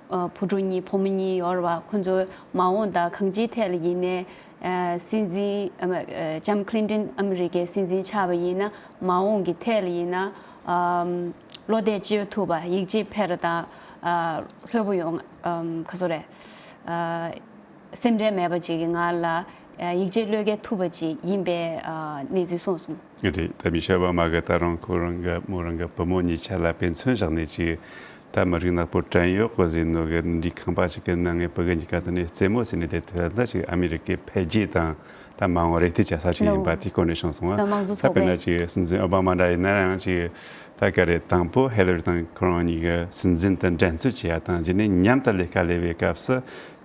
ཨ་བུ་ཕྲུག་གཉིས་བུ་མོ་གཉིས་ཡོད་རེད་བ། ཁོ་ཚོ་མ་འོངས་དང་གང་ཅིའི་ཐད་ལ་ཡིན་ནའི་ཨ་སྲིད་འཛིན་ཨ་མ་ཨ་ལྕམ་ཀླིན་ཏོན་ཨ་མི་རི་ཀའི་སྲིད་འཛིན་ཆགས་པ་ཡིན་ན། མ་འོངས་ཀྱི་ཐད་ལ་ཡིན་ན་ཨམ་བློ་གཏད་བཅོལ་ཐུབ་པ། ཡིད་ཆེས་འཕེར་དང་ཨ་ལྷོད་པོ་ཡོང་། ཨམ་ག་ཚོད་རེད། ཨ་སེམས་ཁྲལ་མེད་པ་ཅིག་གི་ངང་ལ་ཨ་ཡིད་ཆེས་བློས་འགེལ་ཐུབ་པ་ཅིག་ཡིན་པའི་ཨ་གནས་ཚུལ་གསུངས་སོང་། རེད། ད་མི་ཤེལ་ཨོ་བྷ་མ་གི་ད་རུང་ཁོ་རང་གི་མོ་རང་གི་བུ་མོ་གཉིས་ཆ་ལ་དཔེ་མཚོན་བཞག་ནས་ཅིག་ད་མི་རིགས་ནག་པོ་བྲན་གཡོག་གི་ཟེར་ནོ་གི་འདི་ཁང་པ་ཞིག་གི་ནང་ནས་ཕྲུ་གུ་གཉིས་ཀ་དེ་ནས་རྩེད་མོ་ཟེར་ནས་དེ་ཐོས་ད་ཅིག་ཨ་མི་རི་ཀའི་འཕེལ་རྒྱས་དང་ད་མ་འོངས་རེ་ལྟོས་བྱ་ས་ཞིག་ཡིན་པ། ལོ། དེའི་སྐོར་ནས་བྱུང་སོང་ང་། ད་དམངས་གཙོ་ད་ཚོགས་དཔེར་ན་པའི་ཅིག་སྲིད་འཛིན་ཨོ་བྷ་མ་འདྲ་ཡིན་ན་ཡང་ཅིག་ད་ག་རེ་དང་པོ་ཧེ་ལ་རི་དང་ཁོ་རང་གཉིས་ཀྱི་སྲིད་འཛིན་དུ་འགྲན་རྩོད་བྱེད་ཡ་དང་རྗེས་ནས་མཉམ་དུ་ལས་ཀ་ལས་པའི་སྐབས་སུ་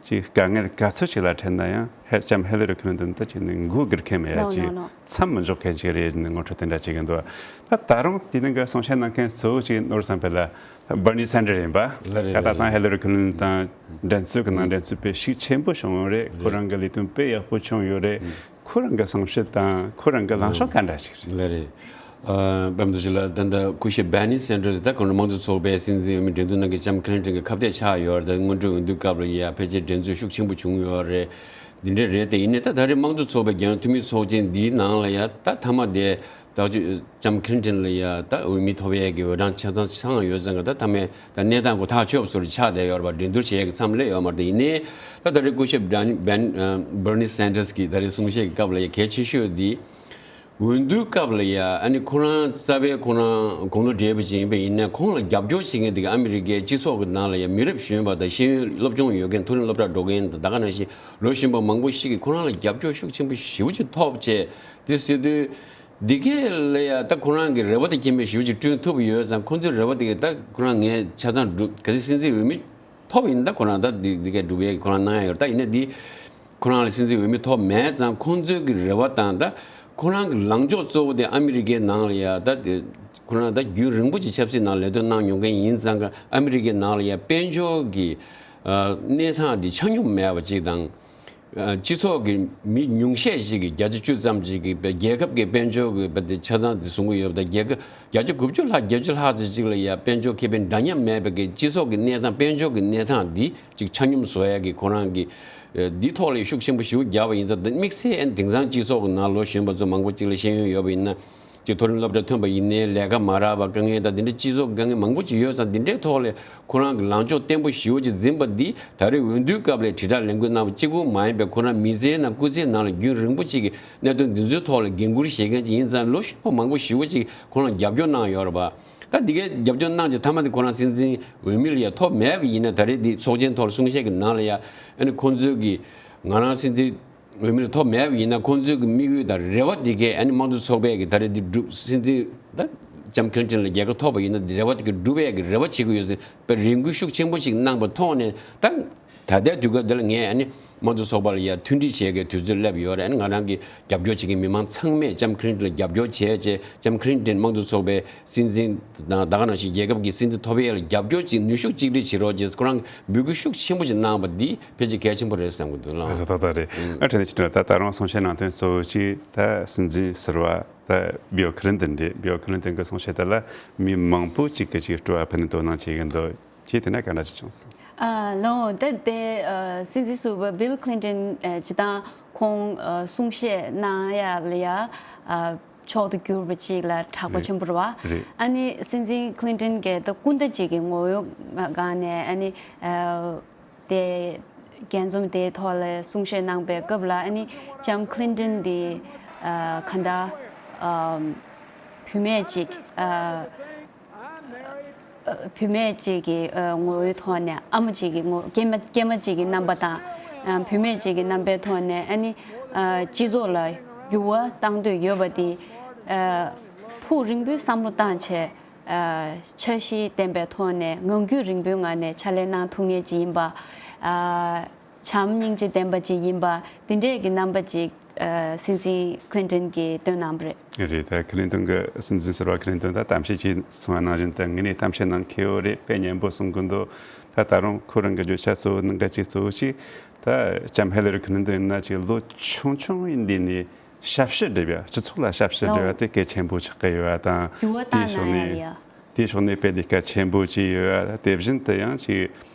ཅིག་དཀའ་ངལ་ག་ཚོད་ཅིག་ལ་འཕྲད་ན་ཡང་། ཧེ་ལྕམ་ཧེ་ལ་རི་ཁི་ལིན་ཏོན་ད་ཅིག་ནི་མགོ་སྒུར་མཁན་མེད་ཡ། ལོ་ཅིག་ལོ་ལོ། མཚམས་མི་འཇོག་མཁན་ཅིག་རེད་ནི་ངོ་སྤྲོད་དེ་འདྲ་བྱེད་ཀྱི་འདུག་ད་ད་རུང་དེ་ནང་གི་གསུང་བཤད་གནང་མཁན་གཙོ་བོ་ཅིག་ནོར་བསམ་པའི་ལ་Bernie Sanders ཡིན་པ། ལ་རེད། ད་ལྟ་ལ་དང་རེད། ཧེ་ལ་རི་ཁི་ལིན་ཏོན་དང་འགྲན་རྩོད་ཀྱི་ནང་འགྲན་རྩོད་པའི་ཤུགས་ཆེན་པོ་བྱུང་ཡོད་རེད། ཁོ་རང་གི་ལས་དོན་དཔེ་ཡག་པོ་བྱུང་ཡོད་རེད། ཁོ་རང་གི་བསམ་ཤེས་དང་ཁོ་རང་གི་ལངས་ཕྱོགས་ག་འདྲ་ཞིག་རེད། ལ་རེད། ཨ་པད་མ་རྡོ་རྗེ་ལགས། ད་ལྟ་སྐུ་ཞབས་Bernie Sanders ད་ཁོང་དམངས་གཙོ་ཚོགས་པའི་སྲིད་འཛིན་འོས་མི་འགྲན་བསྡུར་གནང་མཁན་ལྕམ་ཀླིན་ཏོན་གྱི་ཁ་གཏད་ཆགས་ཡོད་རེད། ད་སྔོན་འགྲོའི་འོས་བསྡུ་སྐབས་ལ་ཡ་ཕལ་ཆེར་འགྲན་རྩོད་ཤུགས་ཆེན་པོ་བྱུང་ཡོད་རེད། འདི་འདྲ་རེད་དེ། ཡིན་ནའི་ད་ད་རེས་དམངས་གཙོ་ཚོགས་པའི་རྒྱལ་ཡོངས་འཐུས་མི་ཚོགས་ཆེན་འདིའི་ནང་ལ་ཡ་ད་མཐའ་མ་དེ་ད་ལྕམ་ཀླིན་ཏོན་ལ་ཡ་ད་འོས་མི་ཐོབ་ཡས་ཀྱི་འོས་གྲངས་ཆ་ཚང་ཚང་ཡོད་ཙང་ག་ད་མཐའ་མའི་ད་གནས་སྟངས་ཁོ་ཐག་ཆོད་པ་བཟོ་འདྲ་ཆགས་བསྡད་ཡོད་རེད་པ། འགྲན་བསྡུར་བྱེད་ཡས་ཀྱི་མཚམས་སླེབས་ཡོད་མ་རེད་དེ། ཡིན་ནའི་ད་ད་རེས་སྐུ་ཞབས་Bernie Sanders གྱིས་ད་རེས་གསུང་བཤད་ཀྱི་སྐབས་ལ་ཡ་གལ་ཆེ་ཤོས་འདི། འོས་བསྡུའི་སྐབས་ལ་ཡ་ཨ་ནི་ཁོ་རང་རྩ་བའི་ཁོ་རང་དགུང་ལོ་བགྲེས་པོ་ཅིག་ཡིན་པ་ཡིན་ནའི་ཁོང་ལ་རྒྱབ་སྐྱོར་བྱེད་མཁན་དེ་ག་ཨ་མི་རི་ཀའི་སྤྱི་ཚོགས་ཀྱི་ནང་ལ་ཡ་མི་རབས་གཞོན་པ་དང་ཤེས་ཡོན་སློབ་སྦྱོང་ཡོད་མཁན། མཐོ་རིམ་སློབ་གྲྭར་འགྲོ་མཁན་དང་ད་ག་ནང་བཞིན་ལོ་གཞོན་པ་མང་པོ་ཞིག་གིས་ཁོ་རང་ལ་རྒྱབ་སྐྱོར་ཤུགས་ཆེན་པོ་ཞེ་པོ་ཅིག་ཐོབ་བྱས་དེ་ཟེར་དུས། འདི་གས་ལ་ཡ་ད་ཁོ་རང་གི་རེ་བ་དང་མཐུན་པའི་ཞེ་པོ་ཅིག་བསྐྲུན་ཐུབ་ཡོད་ཙང་། ཁོང་ཚོའི་རེ་བ་དེ་གས་ད་ཁོ་རང་ངས་ཆ་ཚང་སྒྲུབ། གལ་སྲིད་སྲིད་འཛིན་འོས་མི་ཐོབ་ཡིན་ད་ཁོ་རང་ད་འདི་འདི་གས་སྒྲུབ་ཡས་ཁོ་རང་གནང་ཡ་ཡོད། ད་ཡིན་ན་འདི་ཁོ་རང་ལ་སྲིད་འཛིན་འོས་མི་ཐོབ་མེད་ཙང་། ཁོང་ཚོའི་གི་རེ་བ་དང་ད་ཁོ་རང་གི་ལངས་ཕྱོགས་གཙོ་བོ་དེ་ཨ་མི་རི་ཀའི་ནང་ལ་ཡ་ད་དེ་ཁོ་རང་ད་རྒྱུན་རིང་པོ་ཅིག་ཆབ་སྲིད་ནང་ལས་དོན་གནང་མྱོང་མཁན་ཡིན་ཙང་ག་ཨ་མི་རི་ཀའི་ནང་ལ་ཡ་དཔལ་འབྱོར་གྱི་ཨ་གནས་སྟངས་འདི་ཆ་སྙོམས་མེད་པ་ཅིག་དང་། ཨ་སྤྱི་ཚོགས་ཀྱི་མི་ཉུང་ཤས་ཤིག་གིས་བརྒྱ་ཆ་བཅུ་ཙམ་ཅིག་གིས་རྒྱལ་ཁབ་ཀྱི་དཔལ་འབྱོར་གྱི་དཔེ་དེ་ཆ་ཚང་དེ་བཟུང་གི་ཡོད་པ་དང་། རྒྱལ་ཁབ་བརྒྱ་ཆ་དགུ་བཅུ་ལྷག་བརྒྱད་ཅུ་ལྷག་ཙམ་ཅིག་ལ་ཡ་དཔལ་འབྱོར་ཁེ་ཕན་འདྲ་མཉམ་མེད་པའི་གི་སྤྱི་ཚོགས་ཀྱི་གནས་སྟངས། དཔལ་འབྱོར་གྱི་གནས་སྟངས་འདི་ཅིག་ཆ་སྙོམས་བཟོ་ཡ་གི་ཁོ་རང་གི་ཨ་འདི་ཐོག་ལ་ཤུགས་ཆེན་པོ་ཞེ་པོ་བརྒྱབ་པ་ཡིན་ཙང་། དམིགས་བསལ་ཨ་ནི་དེང་སང་སྤྱི་ཚོགས་ཀྱི་ནང་ལོ་གཞོན་པ་ཚོ་མང་པོ་ཅིག་ལ་ཤེས་ཡོན་ཡོད་པ་ཡིན་ན། ཅིག་མཐོ་རིམ་སློབ་གྲྭ་ཐོན་པ་ཡིན་ནའི་ལས་ཀ་མ་རག་པ། དཀའ་ངལ་དང་འདི་འདྲའི་སྤྱི་ཚོགས་དཀའ་ངལ་མང་པོ་ཅིག་ཡོད་ཙང་། འདི་འདྲའི་ཐོག་ལ་ཁོ་རང་གི་ལངས་ཕྱོགས་བརྟན་པོ་ཞེ་པོ་ཅིག་འཛིན་པ་འདི་ད་རེས་འོས་བསྡུའི་སྐབས་ལ་དྲིལ་བསྒྲགས་ལས་འགུལ་གནང་བ་གཅིག་པུ་མ་ཡིན་པའི་ཁོ་རང་མི་ཚེའི་ནང་སྐུ་ཚེའི་ནང་ལ་རྒྱུན་རིང་པོ་ཅིག་གི་གནད་དོན་འདི་ཚོའི་ཐོག་ལ་འགན་འཁུར་བཞེས་མཁན་ཅིག་ཡིན་ཙང་། ལོ་གཞོན་པ་མང་པོ་ཞེ་པོ་ཅིག་ཁོ་རང་རྒྱབ་སྐྱོར་གནང་ཡོད་རེད་པ། ད་འདི་གའི་རྒྱབ་སྐྱོར་གནང་བྱས་མཐའ་མ་དེ་ཁོ་རང་སྲིད་འཛིན་འོས་མི་ལ་ཡ་ཐོབ་མེད་པ་ཡིན་ན། ད་རེས་འདི་ཚོགས་ཆེན་ཐོག་ལ་གསུང་བཤད་ཀྱི་ནང་ལ་ཡ་ཨ་ནི་ཁོང་ཚོའི་གི་ང་རང་སྲིད་འཛིན་འོས་མི་ལ་ཐོབ་མེད་པ་ཡིན་ན། ཁོང་ཚོའི་གི་དམིགས་ཡུལ་དང་རེ་བ་འདི་གས་ཨ་ནི་དམངས་གཙོ་ཚོགས་པས་གི་ད་རེས་འདི་སྒྲུབ། སྲིད་འཛིན་ད་ལྕམ་ཀླིན་ཏོན་ལ་རྒྱལ་ཁ་ཐོབ་པ་ཡིན་ན། འདི་རེ་བ་འདི་གི་སྒྲུབ་ཡས་གི་རེ་བ་བྱེད་ཀྱི་ཡོད་ཟེར་པའི་རེ་སྐུལ་ཤུགས་ཆེན་པོ་ཞིག་གནང་པ་ཐོག་ནས། ད་ ད་ལྟའི་དུས་སྐབས་འདི་ལ་ངས་ཨ་ནི་དམངས་གཙོ་ཚོགས་པ་ལ་ཡ་མཐུན་སྒྲིལ་བྱེད་ཡ་གི་དུས་ཚོད་སླེབས་ཡོད་རེད། ཨ་ནི་ང་རང་གི་རྒྱབ་སྐྱོར་བྱེད་མཁན་མི་མང་ཚང་མས་ལྕམ་ཁི་ལིན་ཏོན་ལ་རྒྱབ་སྐྱོར་བྱས་བྱས། ལྕམ་ཁི་ལིན་ཏོན་དམངས་གཙོ་ཚོགས་པའི་སྲིད་འཛིན་དང་ད་ག་ནང་བཞིན་རྒྱལ་ཁབ་ཀྱི་སྲིད་འཛིན་ཐོབ་ཡས་ལ་རྒྱབ་སྐྱོར་གྱི་ནུས་ཤུགས་གཅིག་སྒྲིལ་བྱེད་རོགས་བྱས། ཁོ་རང་གིས་འབོད་སྐུལ་ཤུགས་ཆེན་པོ་ཞིག་གནང་བ་འདི་ཕལ་ཆེར་གལ་ཆེན་པོ་རེད་བསམ་གྱི་འདུག་ལགས། ལགས་སོ། ཏག་ཏག་རེད། ཨ་དེ་ནས་ཕྱི་དྲོ་ད་ད་རུང་གསུང་བཤད་གནང་དོན་གཙོ་བོ་གཅིག་ད་སྲིད་འཛིན་ཟུར་པ་ད་བིལ་ཁི་ལིན་ཏོན་རེད། བིལ་ཁི་ལིན་ཏོན་གྱི་གསུང་བཤད་དེ་ལ་མི་མང་པོ་གཅིག་གིས་ཅིག་སྤྲོ་བ་འཕེལ་ནས་དོ་སྣང་བྱེད་ཀྱི་འདུག་ཅེས་དེ་ནས་ག་འདྲ་ཅིག་བྱུང་སོང་། ཨ་ལོ། ད་དེ་ཨ་སྲིད་འཛིན་ཟུར་པ་བིལ་ཁི་ལིན་ཏོན་ཨ་སྤྱིར་བཏང་ཁོང་ཨ་གསུང་བཤད་གནང་ཡ་ལ་ཡ་ཨ་མཆོག་ཏུ་གྱུར་པ་ཅིག་ལ་གྲགས་པ་རེད། ཆེན་པོ་རེད་བ། རེད། ཨ་ནི་སྲིད་འཛིན་ཁི་ལིན་ཏོན་གྱིས་ད་སྐུ་ཟླ་གཅིག་གི་ངོ་བོའི་སྒང་ནས་ཨ་ནི་ཨ་དེ་རྒྱས་འཛོམས་དེའི་ཐོག་ལ་གསུང་བཤད་གནང་པའི་སྐབས་ལ། ཨ་ནི་ལྕམ་ཁི་ལིན་ཏོན་དེ་ཨ་ག་འདྲ་ཨ་བུད་མེད་ཅིག་ཨ་བུད་མེད་ཅིག་གི་ཨ་ངོ་བོའི་ཐོག་ནས། ཨ་མ་ཅིག་གི་ངོ་སྐྱེས་མ་སྐྱེས་མ་ཅིག་གི་རྣམ་པ་དང་། ཨ་བུད་མེད་ཅིག་གི་རྣམ་པའི་ཐོག་ནས་ཨ་ནི་ཨ་སྤྱི་ཚོགས་ལ་འགྱུར་བ་བཏང་འདོད་ཡོད་པ་དེ་ཨ་ཕུགས་རིང་པོའི་བསམ་བློ་བཏང་བྱས། ཨ་འཆར་གཞི་ལྡན་པའི་ཐོག་ནས་ངང་རྒྱུད་རིང་པོའི་ངང་ནས་ཕྱག་ལས་གནང་ཐུབ་མཁན་ཅིག་ཡིན་པ། ཨ་བྱམས་སྙིང་རྗེ་ལྡན་པ་ཅིག་ཡིན་པ། འདི་འདྲས་ཀྱི་རྣམ་པ་ཅིག་ཨ་སྲིད་འཛིན་ཁི་ལིན་ཏོན་གྱིས་བཏོན་གནང་བ་རེད། རེད། ད་ཁི་ལིན་ཏོན་གྱི་སྲིད་འཛིན་ཟུར་པ་ཁི་ལིན་ཏོན་ད་གཏམ་བཤད་ཅིག་གསུངས་པ་ནང་བཞིན་ད་ངས་ནས་གཏམ་བཤད་གནང་མཁས་པོ་རེད། དཔེ་སྙན་པོ་གསུང་གི་འདུག་ད་ད་རུང་ཁོ་རང་གི་བརྗོད་བྱ་གཙོ་བོ་གནད་འགག་ཅིག་གཙོ་བོ་ཅིག་ད་ལྕམ་ཧི་ལ་རི་ཁི་ལིན་ཏོན་ཡིན་ན་ཅིག་ལོ་ཆུང་ཆུང་ཡིན་དུས་ནས་ཞབས་ཕྱི་སྒྲུབ་ཡ། སྤྱི་ཚོགས་ལ་ཞབས་ཕྱི་སྒྲུབ་ཡ་ལོ། དེ་གལ་ཆེན་པོ་ཆགས་ཀྱི་ཡོད་པ་དང་། འགྱུར་བ་དེའི་བཏང་ཕྱོགས་གནང་ཡ་ནས་ལ་ཡ། དེའི་ཕྱོགས་ནས་དཔེ་དེ་གལ་ཆེན་པོ་ཅིག་ཡོད་པ། དེ་བཞིན་དུ་ཡང་ཅིག་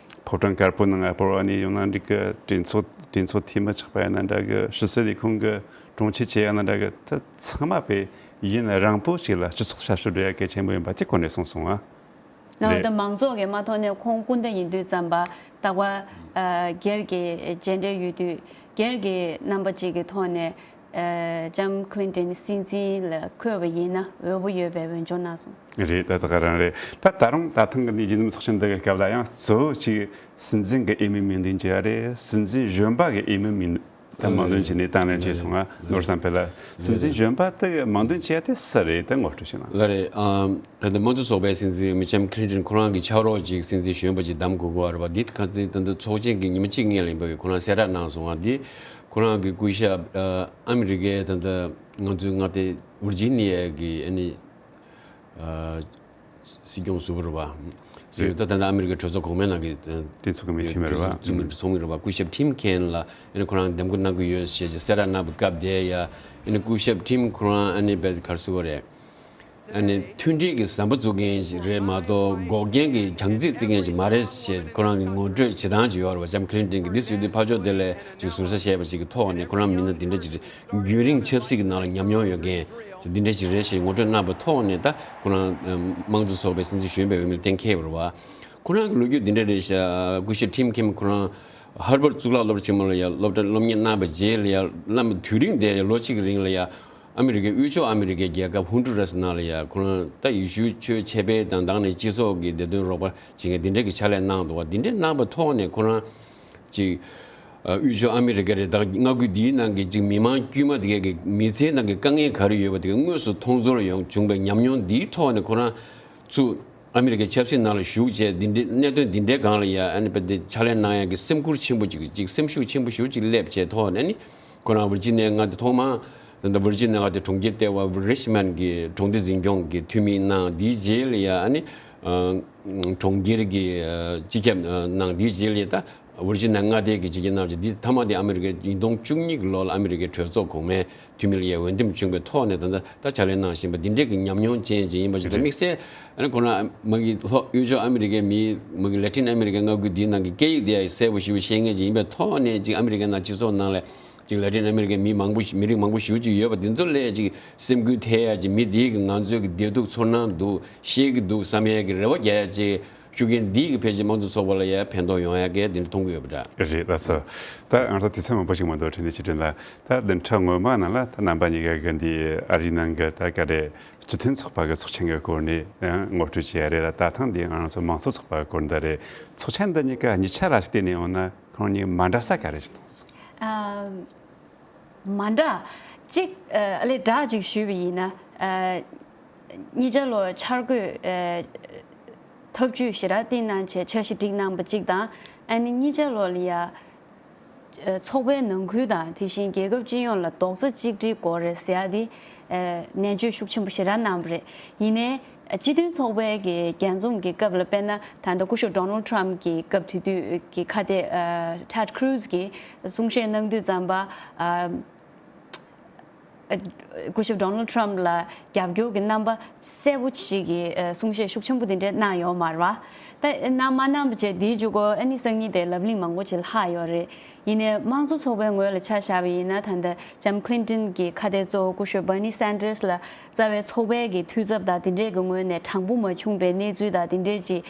ཕོ་བྲང་དཀར་པོའི་ནང་ང་བོར་བ་ནས་ཡང་ན་འགྲིག་གི་གྲོས་ཚོགས་གྲོས་ཚོགས་འཐུས་མི་ཆགས་པ་ཡིན་ན་འདྲ་གི། ཕྱི་སྲིད་ལས་ཁུངས་ཀྱི་དྲུང་ཆེ་བྱས་ཡིན་ན་འདྲ་གི། དེ་ཚང་མ་དཔེ་ཡུན་རིང་པོ་ཅིག་ལ་སྤྱི་ཚོགས་ཞབས་ཞུ་སྒྲུབ་ཡ་གལ་ཆེན་པོ་ཡིན་པ་དེ་གོ་གནས་སོང་སོང་ང་། ལགས། རེད། ད་མང་ཚོགས་ཀྱིས་མ་མཐོང་ནས་ཁོང་སྐུ་ཟླ་ཡིན་དུས་ཙམ་པ་རྟག་པར་ཨ་སྒེར་གྱི་མཇལ་འཕྲད་ཡོད་དུས་སྒེར་གྱི་རྣམ་པ་ཅིག་གི་ཐོག་ནས་ཨ་ལྕམ་ཁི་ལིན་ཏོན་སྲིད་འཛིན་ལ་འཁོད་པ་ཡིན་ན་འོས་པ་ཡོད་པའི་འོས་སྦྱོར་གནང་སོང་། རེད། ད་ད་ག་རང་རེད། ད་ད་རུང་ད་ཐེངས་ཀྱི་འདི་རྒྱུན་འཛིན་ཚོགས་ཆེན་འདི་གི་སྐབས་ལ་ཡང་གཙོ་བོ་ཅིག་སྲིད་འཛིན་གྱི་འོས་མི་མིང་འདོན་བྱས་པ་རེད། སྲིད་འཛིན་གཞོན་པ་གི་འོས་མི་མིང་ད་མིང་འདོན་བྱས་ནས་དང་ལེན་བྱས་སོང་ང་། ནོར་བཟང་འཕེལ་ལགས། སྲིད་འཛིན་གཞོན་པ་དེ་མིང་འདོན་བྱས་ཏེ་སུ་རེད། དེ་ངོ་སྤྲོད་བྱེད་ན། ལགས་རེད། ཨམ། ད་ལྟ་དམངས་གཙོ་ཚོགས་པའི་སྲིད་འཛིན་མི་ལྕམ་ཁི་ལིན་ཏོན་ཁོ་རང་གི་ཕྱག་རོགས་ཅིག་སྲིད་འཛིན་གཞོན་པ་ཅིག་བདམས་དགོས་ཀྱི་ཡོད་རེད་པ། འདི་ཁ་སང་ད་ལྟ་ཚོགས་ཆེན་གྱི་ཉི་མ་གཅིག་སྔོན་ལ་ཡིན་པ་ཁོ་རང་གསལ་བསྒྲགས་གནང་སོང་ང་། འདི་ཁོ་རང་གི་སྐུ་ཞབས་ཨ་ཨ་མི་རི་ཀའི་ད་ལྟ་ང་ཚོའི་མངའ་སྡེ་ཝིར་ཇི་ནི་ཡ་གི་ཨ་ནི་ཨ་སྲིད་སྐྱོང་ཟུར་པ་རེད་པ། སྲིད། རེད། ད་ད་ལྟ་ཨ་མི་རི་ཀའི་གྲོས་ཚོགས་གོང་མའི་ནང་གི་ཨ་གྲོས་ཚོགས་ཀྱི་མི་འཐུས་མི་རེད་པ། གྲོས་ཚོགས་ཀྱི་ཚོགས་མི་རེད་པ། སྐུ་ཞབས་ཊིམ་ཁེན་ལ་ཨ་ནི་ཁོ་རང་འདེམས་བསྐོ་གནང་གི་ཡོད་ཞེས་ཀྱི་གསལ་བསྒྲགས་གནང་བའི་སྐབས་དེ་ཡ་ཨ་ནི་སྐུ་ཞབས་ཊིམ་ཁོ་རང་ཨ་ནི་བེད་གར་སུ་བ་རེད། ཨ་ནི་མཐུན་སྒྲིལ་གྱི་ཟམ་པ་བཙུགས་མཁན་ཞིག་རེད་མ་གཏོགས་འགོག་རྐྱེན་གྱི་གྱང་རྩིས་བརྩི་མཁན་ཞིག་མ་རེད་ཞེས་ཁོ་རང་གི་ངོ་སྤྲོད་བྱེད་སྟངས་ཅིག་ཡོད་རེད་པ། ལྕམ་ཁི་ལིན་ཏོན་གྱིས་འདི་ཟེར་དུས་ཕར་ཕྱོགས་དེ་ལ་ཅིག་ཟུར་ཟ་བྱས་པ་ཞིག་གི་ཐོག་ནས་ཁོ་རང་མི་སྣ་འདི་འདྲ་ཅིག་རེད། རྒྱུན་རིང་ཆབ་སྲིད་ཀྱི་ནང་ལ་ཉམས་མྱོང་ཡོད་མཁན་འདི་འདྲ་ཅིག་རེད་ཞེས་ངོ་སྤྲོད་གནང་པའི་ཐོག་ནས། ད་ཁོ་རང་དམངས་གཙོ་ཚོགས་པའི་སྲིད་འཛིན་གཞོན་པའི་འོས་མིར་གཏན་འཁེལ་བ་རེད་པ། ཁོ་རང་གི་ལོ་རྒྱུས་འདི་འདྲ་རེད་ཤག་སྐུ་ཞབས་ཊིམ་ཁེན་ཁོ་རང་ཧར་བར་གཙུག་ལག་སློབ་གྲྭ་ཆེན་མོ་ལ་ཡ་སློབ་གྲྭ་སློབ་གཉེར་གནང་བའི་རྗེས་ལ་ཡ་བླ་མ་དུས་རིང་དེ་ལོ་གཅིག་གི་རིང་ལ་ཡ་ཨ་མི་རི་ཀའི་དབུས་ཕྱོགས་ཨ་མི་རི་ཀའི་རྒྱལ་ཁབ་ཧོན་ཌུ་རཱས་ནང་ལ་ཡ་ཁོ་རང་ད་ཡེ་ཤུའི་ཆོས་འཆད་སྤེལ་དང་ད་ག་ནས་སྤྱི་ཚོགས་ཀྱི་བདེ་དོན་རོགས་པ་བྱེད་མཁན་འདི་འདྲ་གི་ཕྱག་ལས་གནང་འདུག་པ། འདི་འདྲ་གནང་པའི་ཐོག་ནས་ཁོ་རང་ཅིག་ཨ་དབུས་ཕྱོགས་ཨ་མི་རི་ཀ་རེད། ད་མངའ་ཁུལ་འདིའི་ནང་གི་ཅིག་མི་མང་དཀྱུས་མ་དེ་གའི་གི་མི་ཚེའི་ནང་གི་དཀའ་ངལ་ག་རེ་ཡོད་པ་དེ་ག་དངོས་སུ་མཐོང་ཚོར་ཡོང་བྱུང་བའི་ཉམས་མྱོང་འདིའི་ཐོག་ནས་ཁོ་རང་ཚུར་ཨ་མི་རི་ཀའི་ཆབ་སྲིད་ནང་ལ་ཞུགས་བྱས། འདི་འདྲའི་གནད་དོན་འདི་འདྲའི་སྒང་ལ་ཡ་ཨ་ནི་དཔེ་དེ་ཕྱག་ལས་གནང་ཡག་གི་སེམས་ཁུར་ཆེན་པོ་ཅིག་ཅིག་སེམས་ཤུགས་ཆེན་པོ་ཞེ་པོ་ཅིག་སླེབས་བྱས་ཐོག་ནས་ནི་ཁོ་རང་ཝིར་ཇི་ནི་ཡའི་མངའ་སྡེ་ཐོག་མ་ད་ལྟ་ཝིར་ཇི་ནི་ཡའི་མངའ་སྡེ་གྲོང་ཁྱེར་ལྟེ་བ་རིཆ་མོན་གྱི་གྲོང་སྡེ་འཛིན་སྐྱོང་གི་འཐུས་མི་གནང་། དེའི་རྗེས་ལ་ཡ་ཨ་ནི་ཨ་གྲོང་ཁྱེར་གྱི་ཨ་སྤྱི་ཁྱབ་ཨ་གནང་། དེའི་རྗེས་ལ་ཡ་ད་ཝིར་ཇི་ནི་ཡའི་མངའ་སྡེ་གི་སྤྱི་ཁྱབ་གནང་བྱས། འདི་མཐའ་མ་དེ་ཨ་མི་རི་ཀའི་ཉིས་སྟོང་བཅུ་གཉིས་ཀྱི་ལོ་ལ་ཨ་མི་རི་ཀའི་གྲོས་ཚོགས་གོང་མའི་འཐུས་མི་ལ་ཡ་འོས་འདེམས་བྱུང་བའི་ཐོག་ནས་ད་ལྟ་ད་ཕྱག་ལས་གནང་བཞིན་པ་འདི་འདྲའི་གི་ཉམས་མྱོང་ཅན་ཅིག་ཡིན་པ་ཞིག་ད་རེད། དམིགས་བསལ་ཨ་ནི་ཁོ་རང་མ་གི་ལྷོ་དབུས་ཕྱོགས་ཨ་མི་རི་ཀའི་མི་མ་གི་ལེ་ཊིན་ཨ་མི་རི་ཀའི་མངའ་ཁུལ་འདིའི་ནང་གི་སྐད་ཡིག་དེ་ཡ་གསལ་པོ་ཞེ་པོ་ཤེས་མཁན་ཅིག་ཡིན་པའི་ཐོག་ནས་ཅིག་ཨ་མི་རི་ཀའི་ནང་སྤྱི་ཚོགས་ནང་ལ་ཅིག་ལེ་ཊིན་ཨ་མི་རི་ཀའི་མི་མང་པོ་ཞིག་མི་རིགས་མང་པོ་ཞེ་པོ་ཅིག་ཡོད་པ་འདི་ཚོ་ལ་ཅིག་སེམས་འགུལ་ཐེབས་ཡ་ཅིག་མི་འདིའི་གི་ང་ཚོའི་གི་བདེ་སྡུག་ཚོར་སྣང་འདུག་ཤེས་ཀྱི་འདུག་བསམ་ཡ་གི་རེ་བ་རྒྱག་ཡ་ཅིག་ཤུགས་རྐྱེན་འདིས་ཀྱི་ཕལ་ཆེར་དམངས་གཙོ་ཚོགས་པ་ལ་ཡང་ཕན་ཐོགས་ཡོང་ཡ་གི་འདི་འདྲ་མཐོང་གི་ཡོད་པ་འདྲ། རེད། ལགས་སོ། ད་ང་ཚོ་དུས་ཚོད་མང་པོ་ཞིག་མ་འདུག་ཁྲིན་ཏི་ཆོས་སྒྲོན་ལགས། ད་བདུན་ཕྲག་སྔོན་མ་ནང་ལ་ད་རྣམ་པ་གཉིས་ཀ་གི་འདི་ཨ་རིའི་ནང་གི་ད་ག་རེ་སྤྱི་མཐུན་ཚོགས་པ་གི་ཚོགས་ཆེན་གི་སྐོར་ནས་ཡང་ངོ་སྤྲོད་བྱས་རེད། ད་ད་ཐེངས་འདི་ང་ཚོ་མང་གཙོ་ཚོགས་པ་གི་སྐོར་འདི་རེད། ཚོགས་ཆེན་འདི་གཉིས་ཀ་གཉིས་ཆ་ར་ཞིག་བལྟས་ནས་ཡོང་ན་ཁོང་གཉིས་མ་འདྲ་ས་ག་རེ་ཞིག་མཐོང་སོང་། ཨ། མ་འདྲ། གཅིག་ཨ་ལས་འདྲ་ཅིག་ཞུས་པ་ཡིན་ན། ཨ་གཉིས་ཆ་ལོ་འཆར་འགོད་ཨ་ཐབས་ཇུས་ཞེ་དྲག་བཏིང་གནང་བྱས་འཆར་གཞི་བསྒྲིགས་གནང་པ་གཅིག་དང་ ཨ་ནི་གཉིས་ཆ་ལོ་ལ་ཡ། ཚོགས་པའི་ནང་ཁུལ་དང་དེ་བཞིན་རྒྱལ་ཁབ་སྤྱི་ཡོངས་ལ་རྡོག་རྩ་གཅིག་སྒྲིལ་དགོས་རེད་ཟེར་ཡ་དེ། ནན་བརྗོད་ཤུགས་ཆེན་པོ་ཞེ་དྲག་གནང་བ་རེད། ཡིན་ནའི་སྤྱི་མཐུན་ཚོགས་པའི་གི་རྒྱས་འཛོམས་ཀྱི་སྐབས་ལ་དཔེར་ན་ད་ལྟ་སྐུ་ཞབས་Donald Trump གི་སྐབས་དེ་དུས་ཀྱི་ཁ་གཏད་Ted Cruz གིས་གསུང་བཤད་གནང་དུས་ཙམ་པ། སྐུ་ཞབས་Donald Trump ལ་རྒྱབ་སྐྱོར་གྱི་རྣམ་པ་གསལ་པོ་ཞིག་གི་གསུང་བཤད་ཤུགས་ཆེན་པོ་དེ་འདྲ་གནང་ཡོད་མ་རེད་བ། ད་གནང་མ་གནང་བ་བྱས་དེའི་མཇུག་གོ་ཨ་ནི་སང་ཉིན་དེ་ལབ་གླེང་མང་པོ་ཅིག་ལྷག་ཡོད་རེད། ཡིན་ནའི་དམངས་གཙོ་ཚོགས་པའི་ངོས་ལ་ཆ་བཞག་པ་ཡིན་ན་ད་ལྟ་ལྕམ་Clinton གྱི་ཁ་གཏད་གཙོ་བོ་སྐུ་ཞབས་Bernie Sanders ལ་རྩ་བའི་ཚོགས་པའི་གི་འཐུས་ཚབ་དང་དེ་འདྲས་ཀྱི་ངོས་ནས་དྲང་པོ་མ་བྱུང་པའི་གནས་ཚུལ་དང་དེ་འདྲས་ཅིག་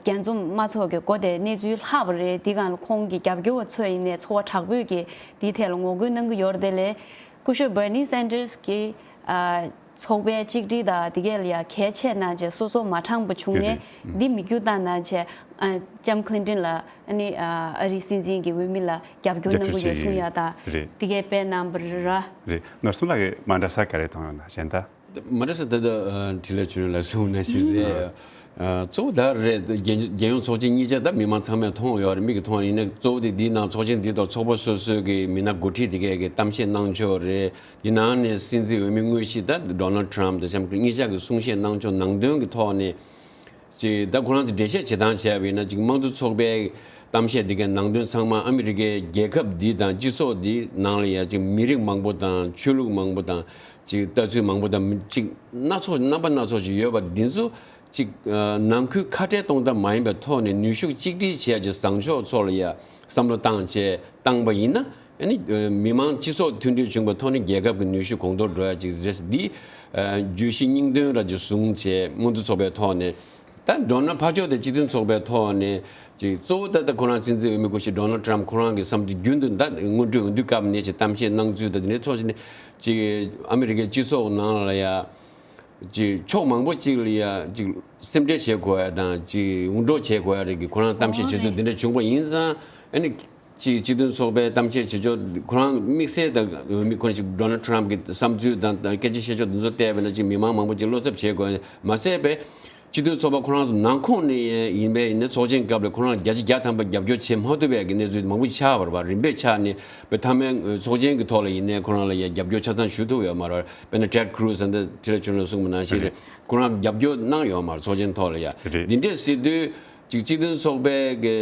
རྒྱས་འཛོམས་དམངས་གཙོ་གི་འགོ་དེ་གནས་ཚུལ་ལྷག་པ་རེད། འདི་སྒང་ལ་ཁོང་གི་རྒྱབ་སྐྱོར་བ་ཚོ་ཡིན་ནའི་ཚོར་བ་དྲག་པོས་ཀྱི་འདིའི་ཐད་ལ་ངོ་རྒོལ་གནང་གི་ཡོད་རེད་དེ་ལས། སྐུ་ཞབས་Bernie Sanders གི་ཚོགས་པའི་གཅིག་སྒྲིལ་དང་འདི་གས་ལ་ཡ་གལ་ཆེ་གནང་བྱས་སོ་སོ་མ་དྲངས་པ་བྱུང་ནས་འདི་མི་རྒྱུ་བཏང་གནང་བྱས་ལྕམ་Clinton ལ་ཨ་ནི་ཨ་རིའི་སྲིད་འཛིན་གྱི་འོས་མི་ལ་རྒྱབ་སྐྱོར་གནང་གི་ཡོད་གསུང་ཡ་དང་འདི་གས་སྤེལ་གནང་བ་རེད། རེད། ནོར་སྲུང་ལགས་ཀྱིས་མ་འདྲ་ས་ག་རེ་མཐོང་ཡོད་ན་གཞན་དག་མ་འདྲ་ས་ད་ལྟ་འཕྲིན་ལས་ཆོས་སྒྲོན་ལགས་གསུངས་ནང་བཞིན་རེད། གཙོ་བོ་ད་རེད། རྒྱལ་རྒྱལ་ཡོངས་ཚོགས་ཆེན་གཉིས་ཆ་ད་མི་མང་ཚང་མས་མཐོང་ཡོད་རེད། མིག་གིས་མཐོང་ཡིན་ན་གཙོ་བོ་དེ་འདིའི་ནང་ཚོགས་ཆེན་འདི་དང་ཚོགས་པ་སོ་སོའི་གི་མི་སྣ་འགོ་ཁྲིད་དེ་གས་གི་གཏམ་བཤད་གནང་ཕྱོགས་རེད། དེ་ནང་ནས་སྲིད་འཛིན་འོས་མི་དངོས་གཞི་ད་Donald Trump དང་ལྕམ་གཉིས་ཆ་གི་གསུང་བཤད་གནང་ཕྱོགས་ནང་དོན་གི་ཐོག་ནས། ཅིག་ད་ཁོ་རང་ཚོ་འགྲེལ་བཤད་བྱེད་སྟངས་བྱས་པ་ཡིན་ན་ཅིག་དམངས་གཙོ་ཚོགས་པའི་གཏམ་བཤད་འདི་གའི་ནང་དོན་ཚང་མ་ཨ་མི་རི་ཀའི་རྒྱལ་ཁབ་འདི་དང་སྤྱི་ཚོགས་འདི་ནང་ལ་ཡ་ཅིག་མི་རིགས་མང་པོ་དང་ཆོས་ལུགས་མང་པོ་དང་ཅིག་ལྟ་ཚུལ་མང་པོ་དང་ཅིག་སྣ་ཚོགས་རྣམ་པ་སྣ་ཚོགས་ཅིག་ཡོད་པ་འདི་ཚོ་ཅིག་ནང་ཁུལ་ཁ་བྲལ་གཏོང་ཐབས་མ་ཡིན་པའི་ཐོག་ནས་ནུས་ཤུགས་གཅིག་སྒྲིལ་བྱས་ཅིག་བཟང་ཕྱོགས་ཚོ་ལ་ཡ་བསམ་བློ་བཏང་བྱས་བཏང་པ་ཡིན་ན། ཨ་ནི་མི་མང་སྤྱི་ཚོགས་མཐུན་སྒྲིལ་བྱུང་བའི་ཐོག་ནས་རྒྱལ་ཁབ་ཀྱི་ནུས་ཤུགས་གོང་མཐོར་འགྲོ་ཡ་ཅིག་རེད། འདི་བརྗོད་གཞི་སྙིང་དོན་ར་ཅིག་བཟུང་བྱས་དམངས་གཙོ་ཚོགས་པའི་ཐོག་ནས་ད་མདོར་ན་ཕར་ཕྱོགས་དེ་སྤྱི་མཐུན་ཚོགས་པའི་ཐོག་ནས་ཅིག་གཙོ་བོ་ད་ལྟ་ཁོ་རང་སྲིད་འཛིན་འོས་མི་སྐུ་ཞབས་Donald Trump ཁོ་རང་གི་བསམ་ཚུལ་རྒྱུན་དུ་ད་སྔོན་འགྲོའི་འོས་བསྡུ་སྐབས་ནས་ཅིག་གཏམ་བཤད་གནང་ཚུལ་དང་དེ་འདྲའི་ཚོགས་ཆེན་ནས་ཅིག་ཨ་མི་རི་ཀའི་སྤྱི་ཚོགས་ནང་ལ་ཡ། ཅིག་ཕྱོགས་མང་པོ་ཅིག་ལ་ཡ་ཅིག་སེམས་ཁྲལ་བྱེད་དགོས་ཡ་དང་ཅིག་འུར་སྒྲོག་བྱེད་དགོས་ཡ་རེད་གི་ཁོ་རང་གཏམ་བཤད་བྱེད་ཚུལ་འདི་འདྲ་བྱུང་པ་ཡིན་ཙང་ཨ་ནི་ཅིག་སྤྱི་མཐུན་ཚོགས་པའི་གཏམ་བཤད་བྱེད་ཕྱོགས་ཁོ་རང་དམིགས་བསལ་དང་འོས་མི་ཁོ་རང་ཅིག་Donald Trump གི་བསམ་ཚུལ་དང་སྐད་ཆ་བཤད་ཕྱོགས་འདི་ཚོ་བལྟས་པ་ན་ཅིག་མི་མང་མང་པོ་ཅིག་བློ་འཚབ་བྱེད་དགོས་ཡ་མ་ཚད་པའི་སྤྱི་མཐུན་ཚོགས་པ་ཁོ་རང་ཚོ་ནང་ཁོངས་ནས་ཡིན་པས་ཡིན་ན་ཚོགས་ཆེན་སྐབས་ལ་ཁོ་རང་བརྒྱ་ཆ་བརྒྱ་ཐམ་པ་རྒྱབ་སྐྱོར་བྱེད་མ་ཐུབ་པའི་གི་གནས་ཚུལ་མང་པོ་ཆགས་པ་རེད་པ། རིམ་པས་ཆགས་ནས་པའི་མཐའ་མའི་ཚོགས་ཆེན་གི་ཐོག་ལ་ཡིན་ནའི་ཁོ་རང་ལ་ཡ་རྒྱབ་སྐྱོར་ཆ་ཚང་ཞུ་ཐུབ་ཡོད་མ་རེད། དཔེར་ན་Ted Cruz ཟེར་འདི་འཕྲིན་ལས་ཆོས་ལ་གསུངས་པ་ནང་བཞིན་རེད། ཁོ་རང་རྒྱབ་སྐྱོར་གནང་ཡོད་མ་རེད་ཚོགས་ཆེན་ཐོག་ལ་ཡ། རེད། འདི་འདྲས་ཟེར་དུས་ཅིག་སྤྱི་མཐུན་ཚོགས་པའི་གི་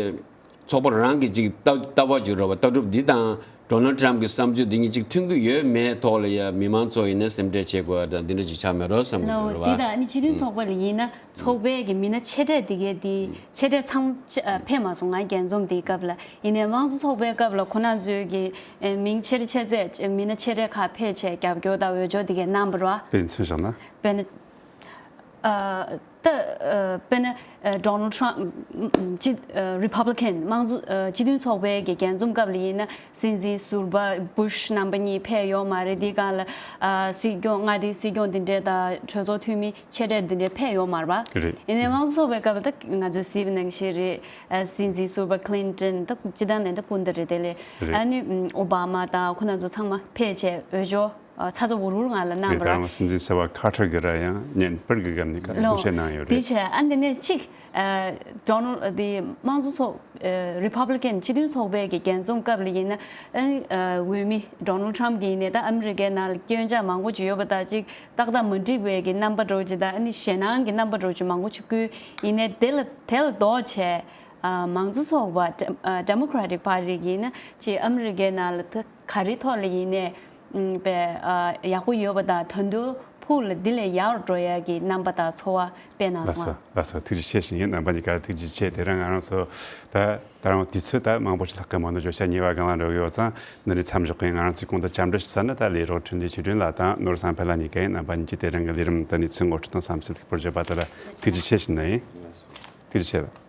ཚོགས་པ་རང་གི་ཅིག་ལྟ་ལྟ་བ་ཅིག་རེད་པ། ལྟ་གྲུབ་འདི་དང་Donald Trump གི་བསམ་ཚུལ་འདི་གཉིས་ཅིག་མཐུན་གྱི་ཡོད་མེད་ཐོག་ལ་ཡ་མི་མང་ཚོ་ཡིན་ནའི་སེམས་ཁྲལ་བྱེད་དགོས་ཡ་དང་འདི་འདྲ་ཅིག་ཆགས་མེད་རོགས་བསམ་གྱི་ལོ། འདུག་རེད་པ། འདི་དང་ཨ་ནི་སྤྱི་མཐུན་ཚོགས་པ་ལ་ཡིན་ན་ཚོགས་པའི་གི་མི་སྣ་ཆེ་གྲས་འདི་གའི་འདི་ཆེ་གྲས་ཚང་ཕེབས་མ་སོང་། ང་རྒྱས་འཛོམས་འདིའི་སྐབས་ལ་ཡིན་ནའི་དམངས་གཙོ་ཚོགས་པའི་སྐབས་ལ་ཁོ་རང་ཚོའི་གི་མིང་ཆེ་གྲས་ཆེ་ཚད་མི་སྣ་ཆེ་གྲས་ཁག་ཕེབས་བྱས་རྒྱབ་སྐྱོར་དང་འོས་སྦྱོར་འདི་གའི་གནང་བ་རེད་པ། དཔེ་མཚོན་བཞག་ན། དཔེར་ན། ད་དཔེར་ན་Donald Trump སྤྱི་Republican དམངས་གཙོ་སྤྱི་མཐུན་ཚོགས་པའི་གི་རྒྱས་འཛོམས་སྐབས་ལ་ཡིན་ན་སྲིད་འཛིན་ཟུར་པ་Bush རྣམ་པ་གཉིས་ཕེབས་ཡོད་མ་རེད། འདི་སྒང་ལ་སྲིད་སྐྱོང་མངའ་སྡེའི་སྲིད་སྐྱོང་འདི་འདྲས་དང་གྲོས་ཚོགས་འཐུས་མི་ཆེ་གྲས་འདི་འདྲས་ཕེབས་ཡོད་མ་རེད་པ། རེད། ཡིན་ནའི་དམངས་གཙོ་ཚོགས་པའི་སྐབས་ལ་ད་ང་ཚོས་གཟིགས་པ་ནང་བཞིན་རེད། སྲིད་འཛིན་ཟུར་པ་Clinton ད་སྤྱི་བཏང་ནས་ད་སྐུ་ཟླ་རེད་དེ་ལས་རེད། ཨ་ནི་Obama དང་ཁོ་རང་ཚོ་ཚང་མ་ཕེབས་བྱས་འོས་སྦྱོར། ཚ་ཚ་འུར་འུར་ངང་ལ་གནང་བ་རེད། རང་སྲིད་འཛིན་གསར་པ་ཁ་ཊར་གྱིས་ར་ཡང་བརྙན་པར་གྱི་སྒམ་ནས་ཀ་གསུང་བཤད་གནང་ཡོད་རེད། དེ་བྱས་ཨ་འདི་ནས་གཅིག་Donald དེ་དམངས་གཙོ་ཚོགས་Republican སྤྱི་མཐུན་ཚོགས་པའི་གི་རྒྱས་འཛོམས་སྐབས་ལ་ཡིན་ན་འོས་མི་Donald Trump གི་ཡིན་ནའི་ད་ཨ་མི་རི་ཀའི་ནང་ལ་སྐྱོན་ཆ་མང་པོ་ཅིག་ཡོད་པ་དང་གཅིག་ཏག་ཏག་མ་འགྲིག་པའི་གི་རྣམ་པ་འདྲ་བོ་ཅིག་དང་ཨ་ནི་ཞེད་སྣང་གི་རྣམ་པ་འདྲ་བོ་ཅིག་མང་པོ་ཅིག་བསྐུལ། ཡིན་ནའི་དེ་ལ་དེ་ལ་ལྡོག་བྱས་དམངས་གཙོ་ཚོགས་པ་Democratic Party གི་ཡིན་ན་ཅིག་ཨ་མི་རི་ཀའི་ནང་ལ་ད། ག་རེའི་ཐོག་ལ་ཡིན་ནའི་པའི་ཡག་པོ་ཡོད་པ་དང་ད་དུང་ཕུགས་ལ་འདི་ལས་ཡག་འགྲོ་ཡ་གི་རྣམ་པ་དང་ཚོར་བ་སྤེལ་གནང་ལགས་སོ། སོང་། ལགས་སོ། ཐུགས་རྗེ་ཆེ་ཞུ་ཡིན། རྣམ་པ་གཉིས་ཀར་ཐུགས་རྗེ་ཆེ། དེ་རིང་ང་རང་ཚོ་ད་ད་རུང་དུས་ཚོད་ད་མང་པོ་ཞིག་ལྷག་གི་མ་འདུག་བརྗོད་བྱ་ཉེ་བ་སྒང་ལ་འགྲོ་གི་ཡོད་ཙང་འདི་ནས་མཚམས་འཇོག་གི་ཡིན། ང་རང་ཚོས་གོང་དུ་བཅར་འདྲི་ཞུ་ས་ནི་ད་ལས་རོགས་འཕྲིན་ལས་ཆོས་སྒྲོན་ལགས་དང་ནོར་བཟང་འཕེལ་ལགས་གཉིས་ཀ་ཡིན། རྣམ་པ་གཉིས་ཀྱིས་དེ་རིང་གི་ལས་རིམ་ད་གནས་ཚུལ་ངོ་སྤྲོད་དང་བསམ་ཚུལ་ཐུགས་ཕུལ་བྱས་པ་དེ་ལ་ཐུགས་རྗེ་ཆེ་ཞུ་ནི་ཡིན། ཐུགས་རྗེ་ཆེ།